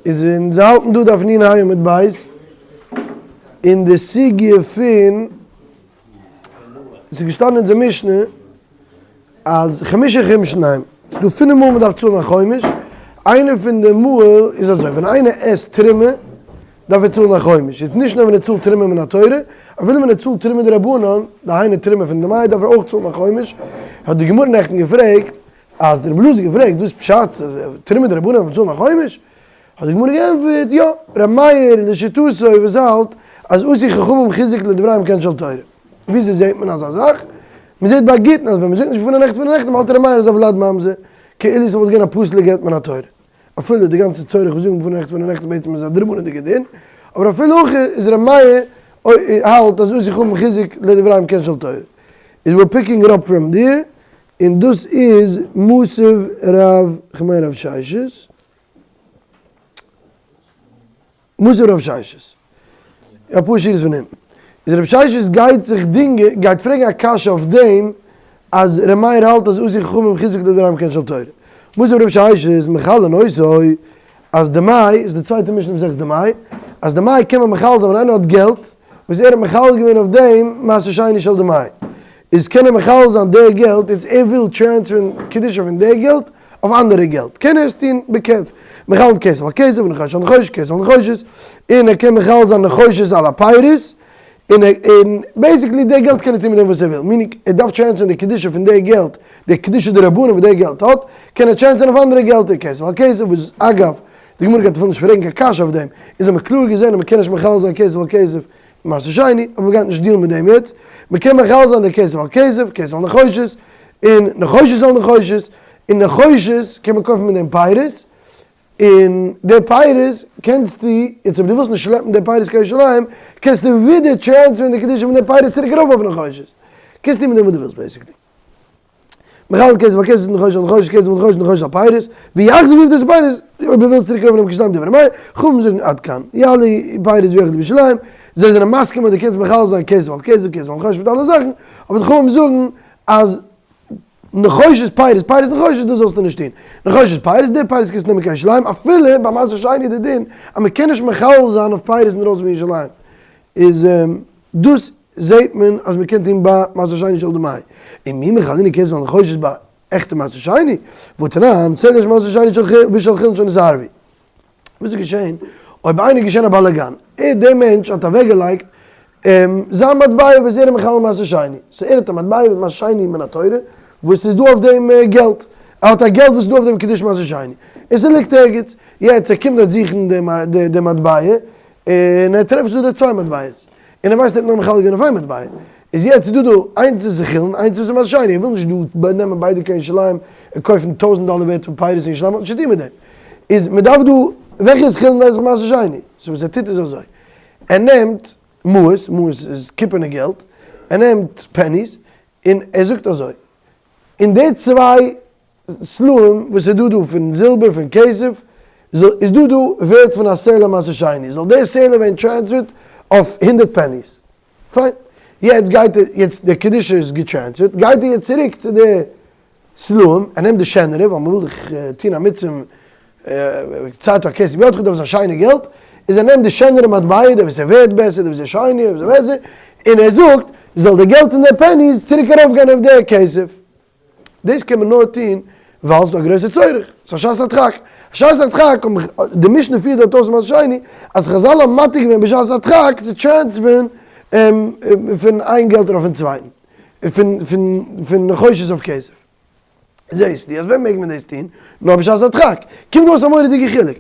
איז אונז האלטן דא דף נ ה עמוד ב', אין די סוגיא פון, ס'איז געשטאנען אין אונזער משנה אז חמשה חומשין, ס'איז דא פינף מאל מ'דארף צאלן א חומש, איינע פון די מאל איז אזוי, ווען איינער עסט תרומה דארף ער צאלן א חומש, יעצט נישט נאר ווען ער צאלט תרומה מן התורה, אפילו ווען ער צאלט תרומה דרבנן, דהיינו תרומה פון דמאי דארף ער אויך צאלן א חומש, האט די גמרא נעכטן געפרעגט, אז דער רבי אלעזר געפרעגט וואס פשט תרומה דרבנן דארף מען צאלן א חומש? האט די גמרא געענטפערט יא, ר' מאיר לשיטתו וואס האלט אז עשו חכמים חיזוק לדבריהם כעין של תורה. וויאזוי זעט מען אזא זאך? מען זעט ביי גיטין אז ווען מען זאגט נישט בפני נכתב ונכתב האלט ר' מאיר אז הולד ממזר כאילו ס'וואלט געווען א פסול'ע גט מן התורה. אפילו די גאנצע צורך וואס זאגן בפני נכתב ונכתב בעצם איז א דרבנן'דיגע דין, אבער אפילו הכי איז ר' מאיר האלט אז עשו חכמים חיזוק לדבריהם כעין של תורה. איז we're picking it up from there. און דאס איז מתיב רב, כ'מיין רב ששת, מתיב רב ששת, אפאר שורות פון אונטן, איז רב ששת גייט זיך דינגען, גייט פרעגן א קשיא אויף דעם אז ר' מאיר האלט אז עשו חכמים חיזוק לדבריהם כעין של תורה. מתיב רב ששת מחללין אותו אז דמאי, איז די צווייטע משנה מסכת דמאי, אז דמאי קען מען מחלל זיין ווען איינער האט געלט וואס ער האט מחלל געווען אויף דעם מעשר שני של דמאי, איז קען ער מחלל זיין די געלט, יעצט ער וויל טרענספערן קדושה פון די געלט אויף אנדערע געלט, קען ער עס טון בכיף, מחללין כסף על כסף ונחושת על נחושת כסף על נחושת, און ער קען מחלל זיין נחושת על הפירות, און און basically די געלט קען ער טון מיט דעם וואס ער וויל, meaning ער דארף טרענספערן די קדושה פון די געלט, די קדושה דרבנן וואס די געלט האט, קען ער טרענספערן אויף אנדערע געלטער, כסף על כסף, וואס אגב, די גמרא גייט אפילו נישט פרעגן קיין קשיא אויף דעם, איז האט מען קלאר געזען אז מען קען נישט מחלל זיין כסף על כסף מעשר שני, אבער מ'גייט נישט דיעלן מיט דעם יעצט, מ'קען מחלל זיין די כסף על כסף, כסף על נחושת, און נחושת על נחושת, און נחושת קען מען קויפן מיט דעם פירות, און די פירות קענסטו, יעצט אויב דו ווילסט נישט שלעפן די פירות קיין ירושלים, קענסטו ווידער טרענספערן די קדושה פון די פירות צוריק ארויף אויף נחושת. קענסט טון מיט דעם וואס דו ווילסט basically. מחלל כסף על כסף נחושת על נחושת כסף על נחושת נחושת על פירות, ויחזיר ויפדה את הפירות, אויב ער וויל צוריק ארויף נעמען קיין ירושלים דברי מאיר, חכמים זאגן עד כאן, יעלה פירות ויאכל בירושלים, זיי זענען מסכים אז דו קענסט מחלל זיין כסף על כסף כסף על נחושת מיט אלע זאכן, אבער די חכמים זאגן אז נחושת פירות פירות נחושת דאס זאלסטו נישט טון, נחושת פירות די פירות קענסטו נעמען קיין ירושלים אפילו ביי מעשר שני די דין אז מען קען נישט מחלל זיין אויף פירות אינדרויסן פון ירושלים איז דאס זעהט מען אז מען קען טון ביי מעשר שני של דמאי, און מי מחללין כסף על נחושת ביי עכטע מעשר שני, והתנן, סלע של מעשר שני ושל חולין שנתערבו. וואס איז געשעהן אויב איינער איז געשעהן א באלאגאן, ער דער מענטש האט אוועק געלייגט זיין מטבע וואס ער איז מחלל מעשר שני, so ער האט א מטבע מיט מעשר שני מן התורה וואס איז דא אויף דעם געלט, ער האט א געלט וואס איז דא אויף דעם קדוש מעשר שני, און ס'ליגט ערגעץ, יעצט ער קומט דארט זוכן די מטבע, און ער טרעפט ס'איז דא די צוויי מטבעות, און ער ווייסט ער האט נאר מחלק געווען אויף איין מטבע, איז יעצט איז דא דא איינס איז חולין איינס איז מעשר שני, ער וויל נישט דא נעמען ביידע קיין ירושלים און קויפן טויזענט דאלער ווערט פון פירות אין ירושלים האט נישט צוטון מיט דעם, איז מען דארף דא וועלכע איז חולין וועלכע איז מעשר שני, so וואס ער טוט איז אזוי, ער נעמט מעות, מעות איז קופערנע געלט, ער נעמט pennies, און ער זאגט אזוי, אין די צוויי סלעים וואס איז דא דא פון זילבער פון כסף זאל איז דא דא ווערט פון א סלע מעשר שני זאל די סלע ווערן טרענספערט אויף הונדערט pennies פיין יעצט גייט ער יעצט די קדושה איז געטרענספערט גייט ער יעצט צוריק צו די סלעים ער נעמט די שענערע ווייל מען וויל דאך טון א מצוה צייט א כסף בידך דארף זיין שיינע געלט איז ער נעמט די שענערע מטבע די וואס איז ווערט בעסער די וואס איז שיינער די וואס איז בעסער און ער זאגט זאל די געלט אין די pennies צוריק ארויף גיין אויף די כסף. דאס קען מען נאר טון ווייל ס'דא א גרויסע צורך, ס'איז א שעת הדחק. שעת הדחק, די משנה פירט דארט אויס מעשר שני, אז חזל האבן מתיר געווען בשעת הדחק צו טרענספערן פון איין געלט אויפן צווייטן, פון נחושת אויף כסף. זעהסטו אז ווען מעג מען דאס טון? נאר בשעת הדחק. קומט אויס א מורא'דיגע חילוק.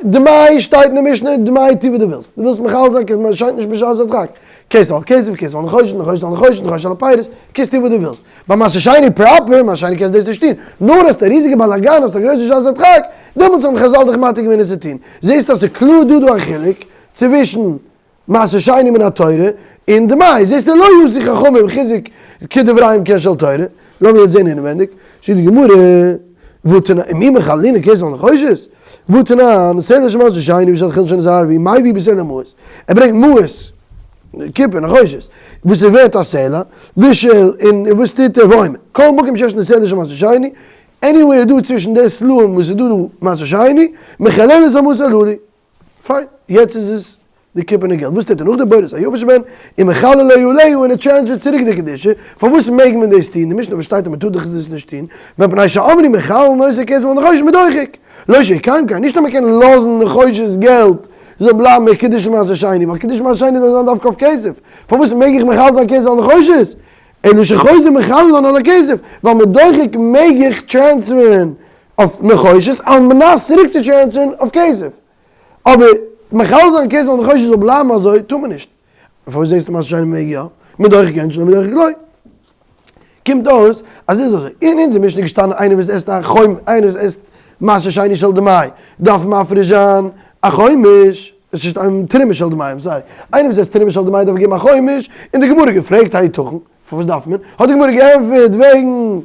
דמאי שטייט אין די משנה, דמאי טו וואס דו ווילסט. דו ווילסט מחלל זיין כסף, שיינט נישט בשעת הדחק. כסף על כסף, כסף על נחושת, נחושת על נחושת, נחושת על הפירות, קענסט טון וואס דו ווילסט. ביי מעשר שני proper, מעשר שני קענסטו דאס נישט טון. נאר האסט א ריזיגע באלאגאן, האסט א גרויסע שעת הדחק, דעמאלטס האבן חזל דיך מתיר געווען עס צו טון. זעסט אז ס'איז קלאר דא דא א חילוק צווישן מעשר שני מן התורה און דמאי. זעסטו לא עשו חכמים חיזוק כדבריהם כעין של תורה. לאמיר יעצט זען אינעווענדיג. זאגט די גמרא, והתנן, ומי מחללין כסף על נחושת? והתנן, סלע של מעשר שני ושל חולין שנתערבו, מביא בסלע מעות. ער ברענגט מעות. קופער, נחושת, וואס איז ווערט א סלע, ושל, און וואס טוט ער? ואומר, כל מקום שיש סלע של מעשר שני. Anywhere דא צווישן די סלעים וואס איז דא דא מעשר שני, מחללת המעות הללו. פיין, יעצט איז עס די קופערנע געלט, וואס טוט ער נאכדעם בורר את היפה שבהן ומחללו עליה און ער טרענספערט צוריק די קדושה, פארוואס מעג מען דאס טון, די משנה פארשטייט אז מען טאר דאך דאס נישט טון, מפני שאמרו מחללין אותו כסף על נחושת מדוחק, לא שיקיים כן, נישט אז מען קען לאזן נחושת געלט זאל בלייבן מיט קדושת מעשר שני, ווייל קדושת מעשר שני דארף זיין דווקא אויף כסף, פארוואס מעג איך מחלל זיין כסף על נחושת? אלא שחוזר מחללן על הכסף, ווייל מדוחק מעג איך טרענספערן אויף נחושת על מנת צוריק צו טרענספערן אויף כסף. אבער מחלל זיין כסף על נחושת זאל בלייבן אזוי טאר מען נישט. פארוואס זעסטו מעשר שני מעג יא? מדוחק כן שלא מדוחק לא. קומט אויס אז איז אזוי, אין אונזער משנה איז געשטאנען איינער וואס עסט א חומ איינער וואס עסט מעשר שני של דמאי דארף מפריש זיין א חומש, עס איז תרומה של דמאי, I'm sorry, איינער וואס עסט תרומה של דמאי דארף געבן א חומש, און די גמרא געפרעגט היתכן, פארוואס דארף מען? האט די גמרא געענטפערט וועגן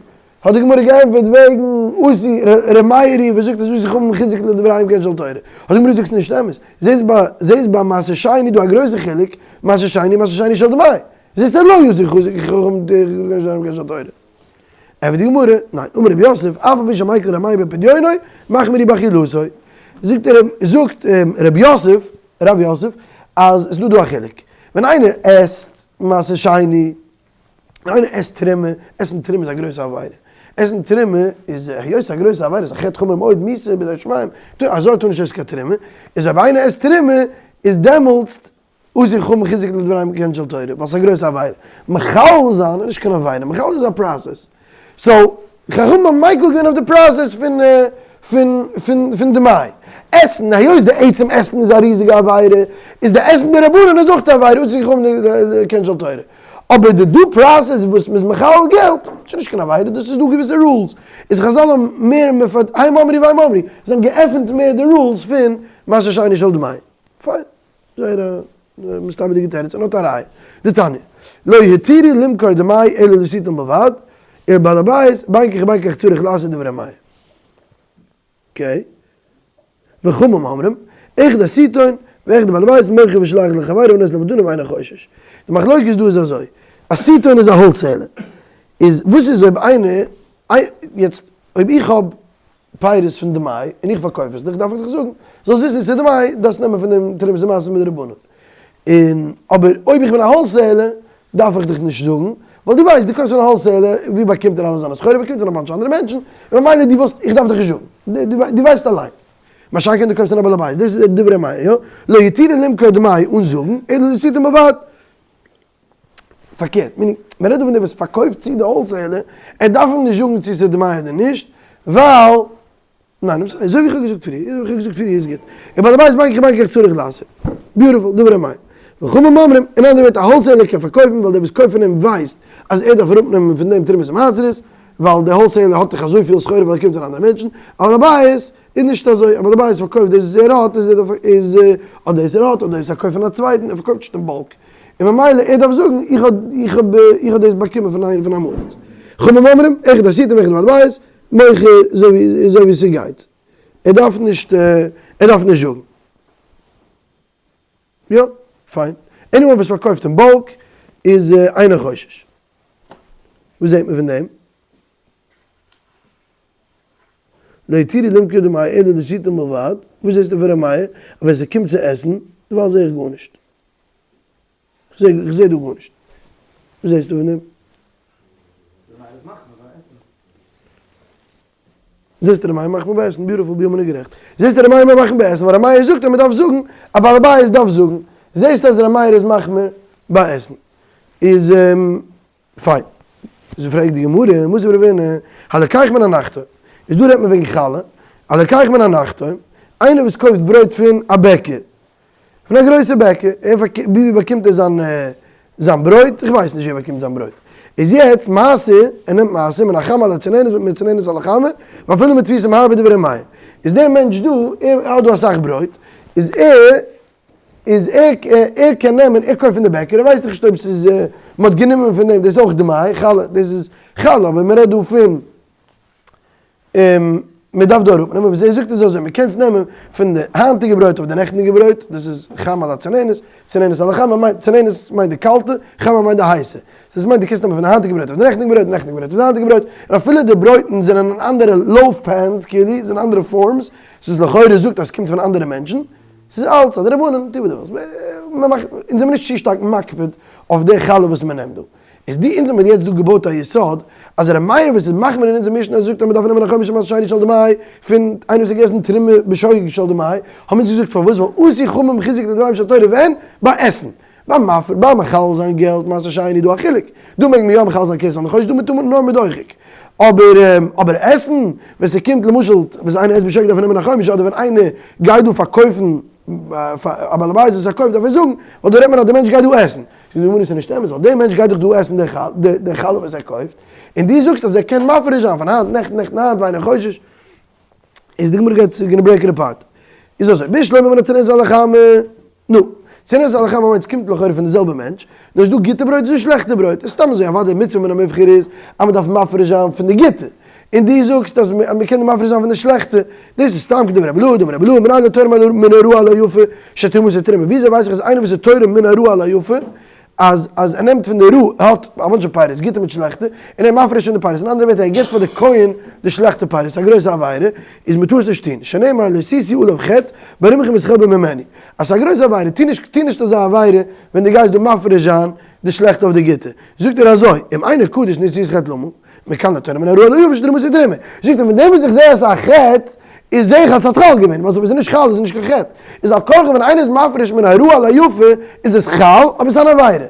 האט די גמרא געענטפערט וועגן אתי ר' מאיר היא וואס זאגט אז עשו חכמים חיזוק לדבריהם כן של תורה, האט די גמרא געזאגט ס'איז נישט אמת, זעסט ביי זעסט ביי מעשר שני דא א גרויסע חילוק, מעשר שני מעשר שני של דמאי, זעסט אז לא עשו חכמים חיזוק לדבריהם כן של תורה. ענטפערט די גמרא, ניין, אמר רב יוסף, אף על פי שמיקל ר' מאיר בפדיונו, מחמיר הוא באכילתו. זאגט ער זאגט רב יוסף, רב יוסף, אז עס איז דא דא א חילוק, ווען איינער עסט מעשר שני, ווען איינער עסט תרומה, עסן תרומה איז א גרויסע עבירה, עסן תרומה איז היות ס'איז א גרויסע עבירה, ס'איז א חטא חמור מאוד, מיתה בידי שמים, א זר טאר נישט עסן קיין תרומה, איז אויב איינער עסט תרומה איז דעמאלטסט עשו חכמים חיזוק לדבריהם קן של תורה, ווייל ס'איז א גרויסע עבירה. מחלל זיין איז נישט קיין עבירה, מחלל איז א process. So, חכמים האבן מיקל געווען אויף די process פון פון פון פון דמאי. עסן, היות די עצם עסן איז א ריזיגע עבירה, איז די עסן דרבנן איז אויך די עבירה, עשו חכמים קן של תורה. אבער די due process וואס מ'איז מחלל געלט, איז נישט קיין עבירה, דאס איז דא געוויסע rules. איז חזל האבן מער מפרט, הם אמרו והם אמרו, זיי האבן געעפנט מער די rules פון מעשר שני של דמאי. פיין. זייער א מסתבר'דיגע תירוץ און האט א ראיה. דתניא, לא התירו למכור דמאי אלא לסיטון בלבד, ובעל הבית בין כך ובין כך צריך לעשות דברי מאיר. Okay. וחכמים אומרים, אחד הסיטון ואחד בעל הבית מוכר ושולח לחבירו ונותן לו מתנה ואינו חושש. די מחלוקת דא איז אזוי, א סיטון איז א wholesaler. איז וואס איז אויב איינער, יעצט אויב איך האב פירות פון דמאי און איך פארקויף עס דיך דארף איך דיך זאגן זאלסט וויסן ס'איז דמאי דארפסט נעמען פון דעם תרומת ומעשר מדרבנן און אבער אויב איך בין א wholesaler דארף איך דיך נישט זאגן ווייל דו ווייסט דו קויפסט פון א wholesaler ווי באקומט ער אלע זיינע סחורה באקומט פון א bunch אנדערע מענטשן און ממילא דו וואלסט איך דארף דיך נישט זאגן דו ווייסט אליין מה שאין כן דו קויפסט פון א בעל הבית דאס איז דברי מאיר יא לא התירו למכור דמאי אן זאגן אלא לסיטון בלבד. פארקערט, meaning, מען רעדט דא פון דער וואס פארקויפט צו די wholesaler, ער דארף אים נישט זאגן צו ס'איז דמאי אדער נישט, ווייל, ניין, אזוי ווי איך האב געזאגט פריער, אזוי ווי איך האב געזאגט פריער איז גוט. ובעל הבית בין כך ובין כך צריך לעשר. Beautiful, דברי מאיר. וחכמים אומרים, אין אנדערע ווערטער, א wholesaler קען פארקויפן ווייל דער וואס קויפט פון אים ווייסט אז ער דארף אראפנעמען פון דעם תרומות ומעשרות, ווייל דער wholesaler האט דאך אזויפיל סחורה ווייל ער קומט פון אנדערע מענטשן, אבל הבית איז נישט אזוי, א בעל הבית פארקויפט דאס וואס ער האט, איז איז אדער דאס ער האט אדער דאס ער קויפט פון א צווייטן, ער פארקויפט נישט אין bulk. און ממילא ער דארף זאגן איך האב איך האב איך האב דאס באקומען פון איינעם פון עם הארץ. חכמים אומרים, אחד הסיטון ואחד בעל הבית, מוכר אזוי ווי אזוי ווי ס'גייט. ער דארף נישט ער דארף נישט זאגן. יא, פיין. Anyone וואס פארקויפט אין bulk איז אינו חושש. וואס זעט מען פון דעם? לא התירו למכור דמאי אלא לסיטון בלבד, וואס זעסטו פון ר' מאיר אז ווען ס'קומט צו עסן, דערווייל זע איך גארנישט. איך זע דא גארנישט. וואס זעסטו פון דעם? זעסטו ר' מאיר מחמיר ביי עסן, beautiful ביומען איז גערעכט. זעסטו ר' מאיר מחמיר ביי עסן, ווייל ר' מאיר זאגט אז מ'דארף זאגן, א בעל הבית דארף זאגן. זעסטו אז ר' מאיר איז מחמיר ביי עסן. איז פיין. איז פרעגט די גמרא, מתיב רב הונא, הלוקח מן הנחתום. איז דא רעדט מען וועגן חלה, הלוקח מן הנחתום, איינער וואס קויפט ברויט פון א בעקער, פון א גרויסע בעקער, ער פארקויפט, ווי באקומט ער זיין זיין ברויט? איך ווייס נישט ווי ער באקומט זיין ברויט. איז יעצט מעשר, ער נעמט מעשר מן החמה על הצוננת ומן הצוננת על החמה, ואפילו מתפיסין הרבה דברי מאיר. איז דער מענטש דא, ער האט דא אסאך ברויט, איז ער איז ער ער קען נעמען, ער קויפט פון די בעקער, ער ווייסט דאך נישט אויב ס'איז מ'האט גענומען פון דעם, דאס איז אויך דמאי חלה, דאס איז חלה, אבער מ'רעדט דא פון. מען דארף דא אראפנעמען וואס ער זאגט איז אזוי, מען קען עס נעמען פון די היינטיגע ברויט אויף די נעכטיגע ברויט, דאס איז חמה על הצננת, צננת על החמה מיינט, צננת מיינט די קאלטע, חמה מיינט די הייסע. סאו עס מיינט דו קענסט נעמען פון די היינטיגע ברויט אויף די נעכטיגע ברויט, די נעכטיגע ברויט אויף די היינטיגע ברויט, און אפילו די ברויטן זענען אין אנדערע loaf pans כאילו, זענען אנדערע forms, ס'איז לכאורה זאגט אז ס'קומט פון אנדערע מענטשן, ס'איז אלץ א דרבנן, טו וואס דו ווילסט, מ'מאכט, אונז זעמיר נישט צו שטארק מקפיד אויף די חלה וואס מ'נעמט דא. איז די אונז האמיר יעצט דא געבויט א יסוד אז ר' מאיר וואס איז מחמיר אין אונזער משנה זאגט אז מ'דארף נעמען א חומש של מעשר שני של דמאי פון איינער וואס האט געגעסן תרומה בשוגג של דמאי, האמיר אונז געזאגט פארוואס ווייל עשו חכמים חיזוק לדבריהם של תורה ווען? ביי עסן. ביים מפר ביים מחלל זיין געלט מעשר שני איז דא א חילוק, דא מעג מען יא מחלל זיין כסף נחושת דא מ'טאר נאר מיט דוחק. אבער אבער עסן ווען ס'קומט למשל וואס איינער עסט בשוגג דארף ער נעמען א חומש אדער ווען איינער גייט דא פארקויפן פאר א בעל הבית וואס ער קויפט דארף ער זאגן ווייל דא רעדט מען אז די מענטש גייט דא עסן. זאגט די גמרא ס'איז נישט אמת ווייל דער מענטש גייט דאך דא עסן די חלה וואס ער קויפט, און דו זאגסט אז ער קען מפריש זיין פון היינט נעכטן נעכטן היינט ואינו חושש, איז די גמרא גייט gonna break it apart. איז אזוי, בשלמא מן הצננת על החמה, נו, צננת על החמה מיינט ס'קומט לכאורה פון די זעלבע מענטש, נאר ס'איז דא גוטע ברויט ס'איז דא שלעכטע ברויט, איז סתם אזוי אוודאי מצוה מן המובחר איז אז מ'דארף מפריש זיין פון די גוטע, און דו זאגסט אז מ'קען מפריש זיין פון די שלעכטע, דאס איז סתם כדברי רבי אלעאי, דאמר רבי אלעאי מנין לתורם מן הרעה אל היפה שתרומתו תרומה, וויאזוי ווייס איך אז איינער וואס איז תורם מן הרעה אל היפה אז אז ער נעמט פון די רעה, ער האט א bunch of פירות, גוטע מיט שלעכטע, און ער מפריש פון די פירות, אין אנדערע ווערטער ער גיבט פאר די כהן די שלעכטע פירות, א גרויסע עבירה, איז מען טאר עס נישט טון, שנאמר לא תשאו עליו חטא בהרימכם את חלבו ממנו, אז ס'איז א גרויסע עבירה, טו נישט טו נישט אזא עבירה ווען דו גייסט דא מפריש זיין די שלעכטע אויף די גוטע, זאגט ער אזוי, אם אינו קדוש נשיאת חטא למה, מכאן לתורם מן הרעה אל היפה שתרומתו תרומה, זאגט ער פון דעם וואס איך זע אז ס'איז א חטא, איז זע איך אז ס'האט חל געווען, ווייל ס'איז נישט חל איז נישט קיין חטא, איז על כרחך ווען איינער איז מפריש מן הרעה אל היפה איז עס חל אבער ס'איז אן עבירה.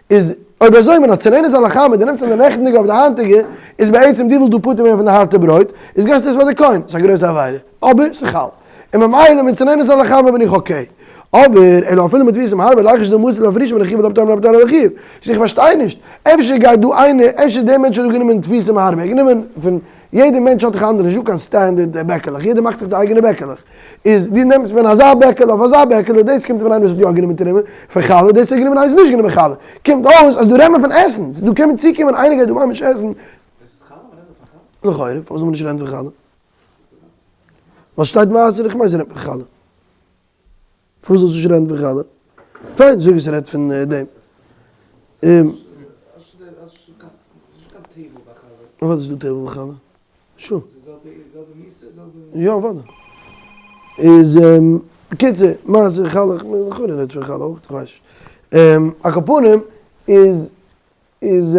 איז אויב אזוי מן הצננת אל החמה דו נעמסט אן די נעכטנדיגע אויף די היינטיגע, איז בעצם דו ווילסט דא פטור ווערן פון די הארטע ברויט, איז געסטו עס פאר די כהן, ס'איז א גרויסע עבירה, אבער ס'איז חל. און ממילא מן צננת אל החמה בין איך okay. אבער אלא אפילו מתבואות הרבה ליחוש דילמא אתי לאפרושי מן החיוב על הפטור מן הפטור על החיוב. סאו איך פארשטיי נישט, אפשר גייט דא איינער, אפשר דער מענטש האט דא גענומען תבואות מהרבה, ער האט גענומען פון, יעדער מענטש האט דאך אנדערע, נישטא קיין standard בעקעלעך, יעדער מאכט דאך די אייגענע בעקעלעך. איז דו נעמסט פון אזא בעקעלע אויף אזא בעקעלע, דאס קומט פון איינער וואס האט יא גענומען תרומה פון חלה, דאס האט גענומען איינער וואס האט נישט גענומען חלה. קומט אויס אז דא רעדט מען פון עסן, דא קען מען צוקומען איינער גייט דא ממש עסן. דאס איז חלה? מען רעדט דא פון חלה? לכאורה, פארוואס זאל מען נישט רעדן פון חלה? ווייל שטייט מעשר, איך מיין ס'רעדט פון חלה. פארוואס זאלסטו נישט רעדן פון חלה? פיין, זאג עס רעדט פון דעם. אוודאי איז דא טבל ביי חלה. שור. יא אוודאי. איז בקיצור, מעשר חלה, לכאורה רעדט פון חלה אויך, איך ווייס נישט. על כל פנים איז איז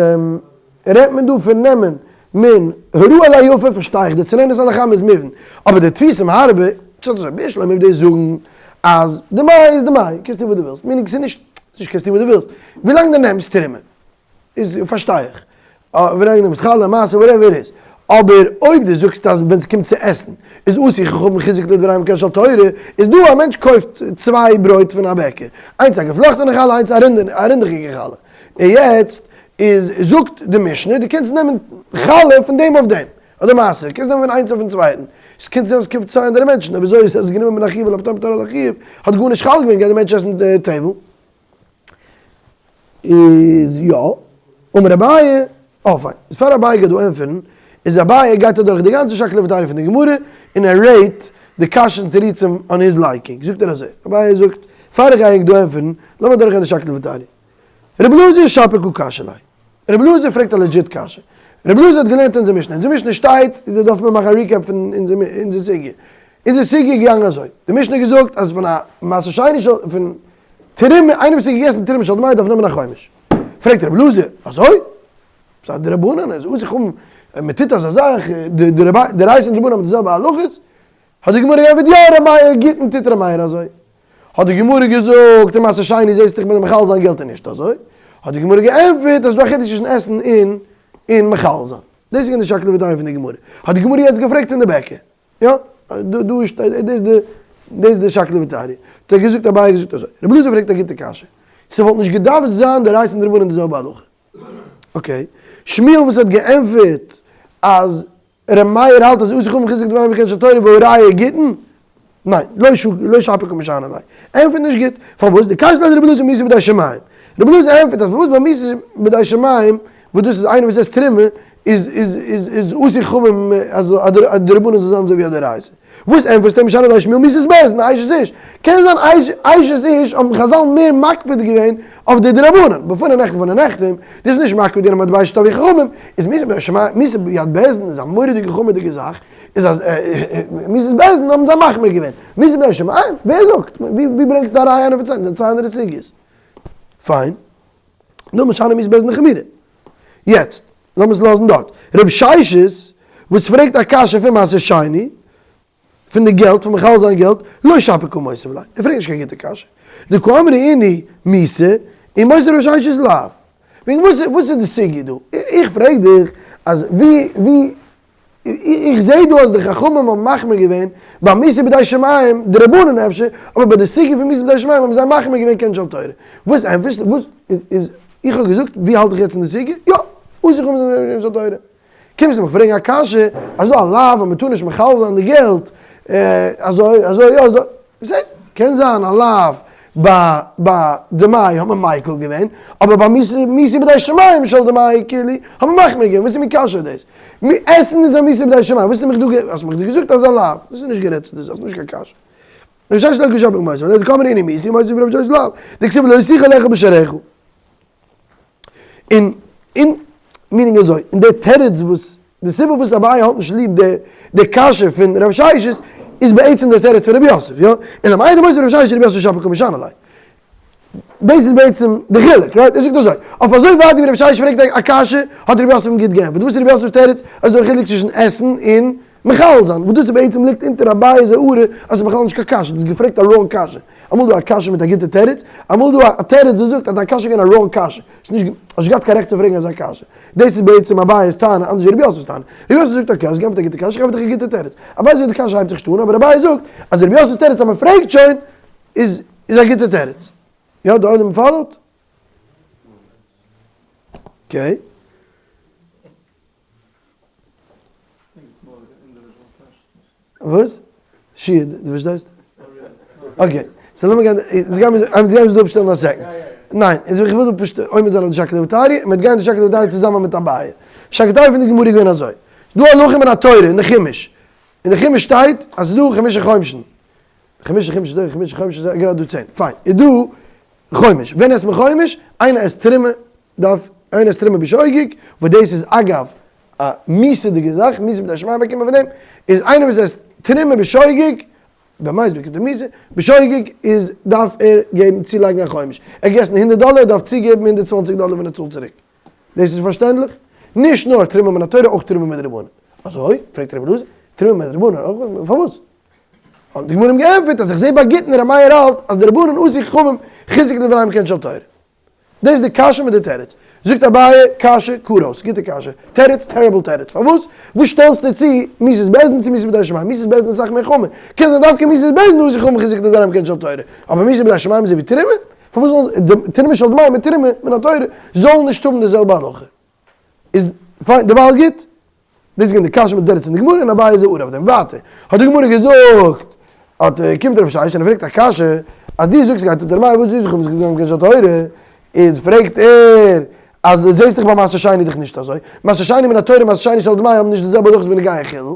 רעדט מען דא פון נעמען מן הרעה אל היפה פארשטיי איך די צננת אל החמה איז מובן אבער די תבואות מהרבה צו אזוי בשלמא אויב דאס זאגן אז די מאי איז די מאי קענסט טון וואס דו ווילסט meaning ס'איז נישט ס'נישט קענסט טון וואס דו ווילסט ווילאנג דו נעמסט תרומה איז פארשטיי איך ווילאנג דו נעמסט חלה מעשר whatever איז אבער אויב דו זאגסט אז ווען ס'קומט צו עסן איז עשו חכמים חיזוק לדבריהם כן של תורה, איז דא א מענטש קויפט צוויי ברויט פון א בעקער, איינס א געפלאכטענע חלה איינס א רינדעכיגע חלה, און יעצט איז זאגט די משנה דו קענסט נעמען חלה פון דעם אויף דעם, אדער מעשר, קענסט נעמען פון איינס אויפן צווייטן, עס קען זיין עס קומט צוויי אנדערע מענטשן, אויב אזוי איז עס גענומען מן החיוב על הפטור פטור על החיוב, האט גארנישט חל געווען, גייט די מענטש עסן טבל. איז יא, אמר אביי, אה פיין, איז פאר אביי גייט דא ענטפערן, איז אביי גייט אדורך די גאנצע שקלא וטריא פון די גמרא, און ער rate די קשיות און תירוצים on his liking, זאגט ער אזוי, אביי זאגט, פאר איך גיי ענק דא ענטפערן, לאמיר אדורך גיין די שקלא וטריא. רבי אלעזר שפיר קא קשיא ליה. רבי אלעזר פרעגט א legit קשיא. רבי אלעזר האט געלערנט אונזער משנה, אונזער משנה שטייט, דא דארף מען מאכן א recap פון אונזער סוגיא. אונזער סוגיא איז געגאנגען אזוי, די משנה האט געזאגט אז פון א מעשר שני של, פון תרומה, איינער וואס האט געגעסן תרומה של דמאי דארף נעמען א חומש. פרעגט רבי אלעזר, אזוי? ס'איז א דרבנן, עס איז אויך מען טוט אזא זאך, דאורייתא און דרבנן האבן די זעלבע הלכות? האט די גמרא געענטפערט, יא ר' מאיר, גיטין טוט ר' מאיר אזוי. האט די גמרא געזאגט, אין מעשר שני זעסט דאך מיט מחלל זיין געלט איז נישט אזוי. האט די גמרא געענטפערט אז ס'איז דא א חידוש צווישן עסן און און מחלל זיין. דאס איז געווען די שקלא וטריא פון די גמרא. האט די גמרא יעצט געפרעגט פון די בעקער. יא, דא דא שטייט, דאס איז די, דאס איז די שקלא וטריא. האט ער געזאגט, אביי האט געזאגט אזוי, רבי אלעזר פרעגט א גוטע קשיא, ס'וואלט נישט געדארפט זיין דאורייתא און דרבנן די זעלבע הלכה. okay, שמואל וואס האט געענטפערט אז ר' מאיר האלט אז עשו חכמים חיזוק דבריהם כעין של תורה והא ראיה גיטין, ניין, לא ש לא שפיר קא משני ליה, ענטפערט נישט גוט, פארוואס? דקשיא ליה דרבי אלעזר מיתה בידי שמים, רבי אלעזר ענטפערט אז פארוואס ביי מיתה בידי שמים, וואס דאס איז איינער וואס עסט תרומה, איז איז איז איז עשו חכמים אז א דרבנן זאל זיין אזוי ווי א דאורייתא. וואס ענטפערסטו משנה די שמואל מיתת בית דין אשת איש? קען זיין אשת איש האבן חזל מער מקפיד געווען אויף די דרבנן, בפני נכתב בפני נחתם, דאס איז נישט מקפיד געווען אויף מטבע שטבי חכמים, איז מיתת ביד שמאי מיתת ביד בית דין איז א מורא'דיגע חמור'דיגע זאך, איז אז מיתת בית דין האבן זיי מחמיר געווען, מיתת בידי שמים? ווער זאגט? ווי ברענגסטו א ראיה איינער פון צווייטן? זענען צוויי אנדערע סוגיות. פיין. נו משנה מיתת בית דין חמירא. יעצט לאמיר עס לאזן דארט. רב ששת וואס פרעגט א קשיא פון מעשר שני, פון די געלט, פון מחלל זיין געלט, לא שפיר קא מותיב ליה, ער פרעגט נישט קיין גוטע קשיא. דקאמרי אינהו מיתה, און מותיב רב ששת לאו. וועגן וואס וואס איז די סוגיא דא? איך פרעג דיך אז ווי ווי איך זעה דא אז די חכמים האבן מחמיר געווען ביי מיתה בידי שמים, דרבנן אפשר, אבער ביי די סוגיא פון מיתה בידי שמים האבן זיי מחמיר געווען קען של תורה. וואס ענטפערסטו? וואס איז איך האב געזאגט ווי האלט איך יעצט אין די סוגיא? יא! אסור חכמים זענען של תורה. קומסטו מיך פרעגן א קשיא אז דא א לאו אז מען טאר נישט מחלל זיין די געלט, אזוי אזוי יא אזוי, בסדר, קען זיין א לאו ביי ביי דמאי האט מען מיקל געווען, אבער ביי מיתה בידי שמים של דמאי כאילו האט מען מחמיר געווען, וואס איז מיר קשיא דאס? עסן איז א מיתה בידי שמים, וואס האסטו מיך דא האסט מיך דא געזאגט אז א לאו, דאס איז נישט גערעדט צו די זאך, נישט קיין קשיא. רב ששת לא קא שפיר קא מותיב ליה, דקאמרי אינהו מיתה, מותיב רב ששת לאו, דכתיב לא תוכל לאכול בשעריך. און און meaning אזוי, און דער תירוץ וואס, די סיבה וואס אביי האט נישט ליב די די קשיא פון רב ששת איז בעצם דער תירוץ פון רב יוסף, יא? און למאי דמותיב רב ששת רב יוסף שפיר קא משני ליה. דאס איז בעצם די חילוק, right? ער זאגט אזוי, אויף אזוי ווייט ווי רב ששת פרעגט א קשיא, האט רב יוסף אים גוט געענטפערט. וואס איז רב יוסף'ס תירוץ? אז ס'איז דא א חילוק צווישן עסן און מחלל זיין, וואס דאס איז בעצם ליגט אונטער אביי'ס הערה אז ס'איז בכלל נישט קיין קשיא, דו האסט געפרעגט א wrong קשיא. אמאל דא א קשיא מיט א גוטע תירוץ, אמאל דא א תירוץ וואס זאגט אז דיין קשיא איז געווען א wrong קשיא, האסט נישט האסט געהאט קיין רעכט צו פרעגן אזא קשיא. דאס איז בעצם אביי'ס טענה, אנדערש ווי רב יוסף'ס טענה. רב יוסף זאגט okay, האסט געענטפערט א גוטע קשיא, איך ענטפער דיך א גוטע תירוץ. אביי זאגט די קשיא הייבט זיך נישט אן, אבער אביי זאגט אז רב יוסף'ס תירוץ אז מ'פרעגט שוין איז איז א גוטע תירוץ. יא, די עולם follow ט? Okay. וואס? שיעור, דו פארשטייסט? Okay, so לאמיר גיין, אונז גיימיר, אונז גיימיר זיך דא אפשטעלן א second. ניין, איך וויל דא פשוט עומד זיין אויף די שקלא וטריא, און מ'וועט גיין די שקלא וטריא צוזאמען מיט אביי. שקלא וטריא פון די גמרא איז געווען אזוי. ס'דא הלכה מן התורה אין די חומש. אין די חומש שטייט אז ס'איז דא חמשה חומשין. חמשה חומשין איז דא, חמשה חומשין איז גראדע דא צען. פיין. איז דא חומש. ווען עסט מען חומש? איינער עסט תרומה, דארף, איינער עסט תרומה בשוגג, וואס דאס איז אגב א מיתה'דיגע זאך, מיתה בידי שמים באקומט מען פון דעם, איז איינער וואס עסט תרומה בשוגג, באמת באקומט ער מיתה, בשוגג איז דארף ער געבן צולייגן א חומש. ער האט געגעסן הונדערט דאלער, ער דארף צוגעבן 120 דאלער ווען ער צאלט צוריק. דאס איז פארשטענדליך? נישט נאר תרומה מן התורה אויך תרומה מדרבנן. אזוי? פרעגט רבי אלעזר, תרומה מדרבנן אויך? פארוואס? האט די גמרא אים געענטפערט אז איך זעה ביי גיטין ר' מאיר האלט אז די רבנן עשו חכמים חיזוק לדבריהם כעין של תורה. דאס איז די קשיא מיט די תירוץ. זאגט אביי, קשיא כרות, גוטע קשיא. תירוץ, terrible תירוץ. פארוואס? וואס שטעלסטו צו מיתת בית דין צו מיתת בידי שמים? מיתת בית דין איז אסאך מער חמור. קען זיין דווקא מיתת בית דין עשו חכמים חיזוק לדבריהם כעין של תורה. אבער מיתת בידי שמים איז ווי תרומה? פארוואס זאל די תרומה של דמאי מיט תרומה מן התורה זאלן נישט האבן די זעלבע הלכה? איז פיין, דערווייל גוט. דאס איז געווען די קשיא מיט תירוץ פון די גמרא און אביי איז הערה אויף דעם. ווייטער האט די גמרא געזאגט, האט קומט רב ששת און ער פרעגט א קשיא, אז דו זאגסט גייט אונטער מאי וואס איז איך האב עס געזאגט קדושת התורה, איז פרעגט ער אז זעסט דאך ביי מעשר שני איז דאך נישט אזוי, מעשר שני מן התורה און מעשר שני של דמאי האבן נישט די זעלבע הלכות בנוגע חילול,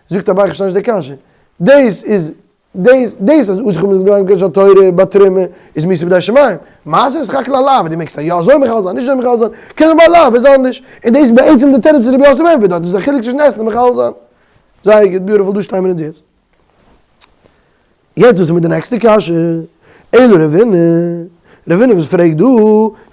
זאגט אביי איך פארשטיי נישט די קשיא, דאס איז דאס דאס אז עשו חכמים חיזוק לדבריהם כעין של תורה ביי תרומה איז מיתה בידי שמים, מעשר איז סך הכל א לאו, דו מעגסט יא אזוי מחלל זיין נישט אזוי מחלל זיין, קען זיין ביי א לאו איז אנדערש, און דאס איז בעצם די תירוץ וואס רבי יוסף ענטפערט דארט, דאס איז א חילוק צווישן עסן און מחלל זיין. זייער גוט, beautiful, דא שטייען מיר אונז יעצט. יעצט וואס איז מיט די נעקסטע קשיא? אלא רבינא, רבינא וואס פרעגט דא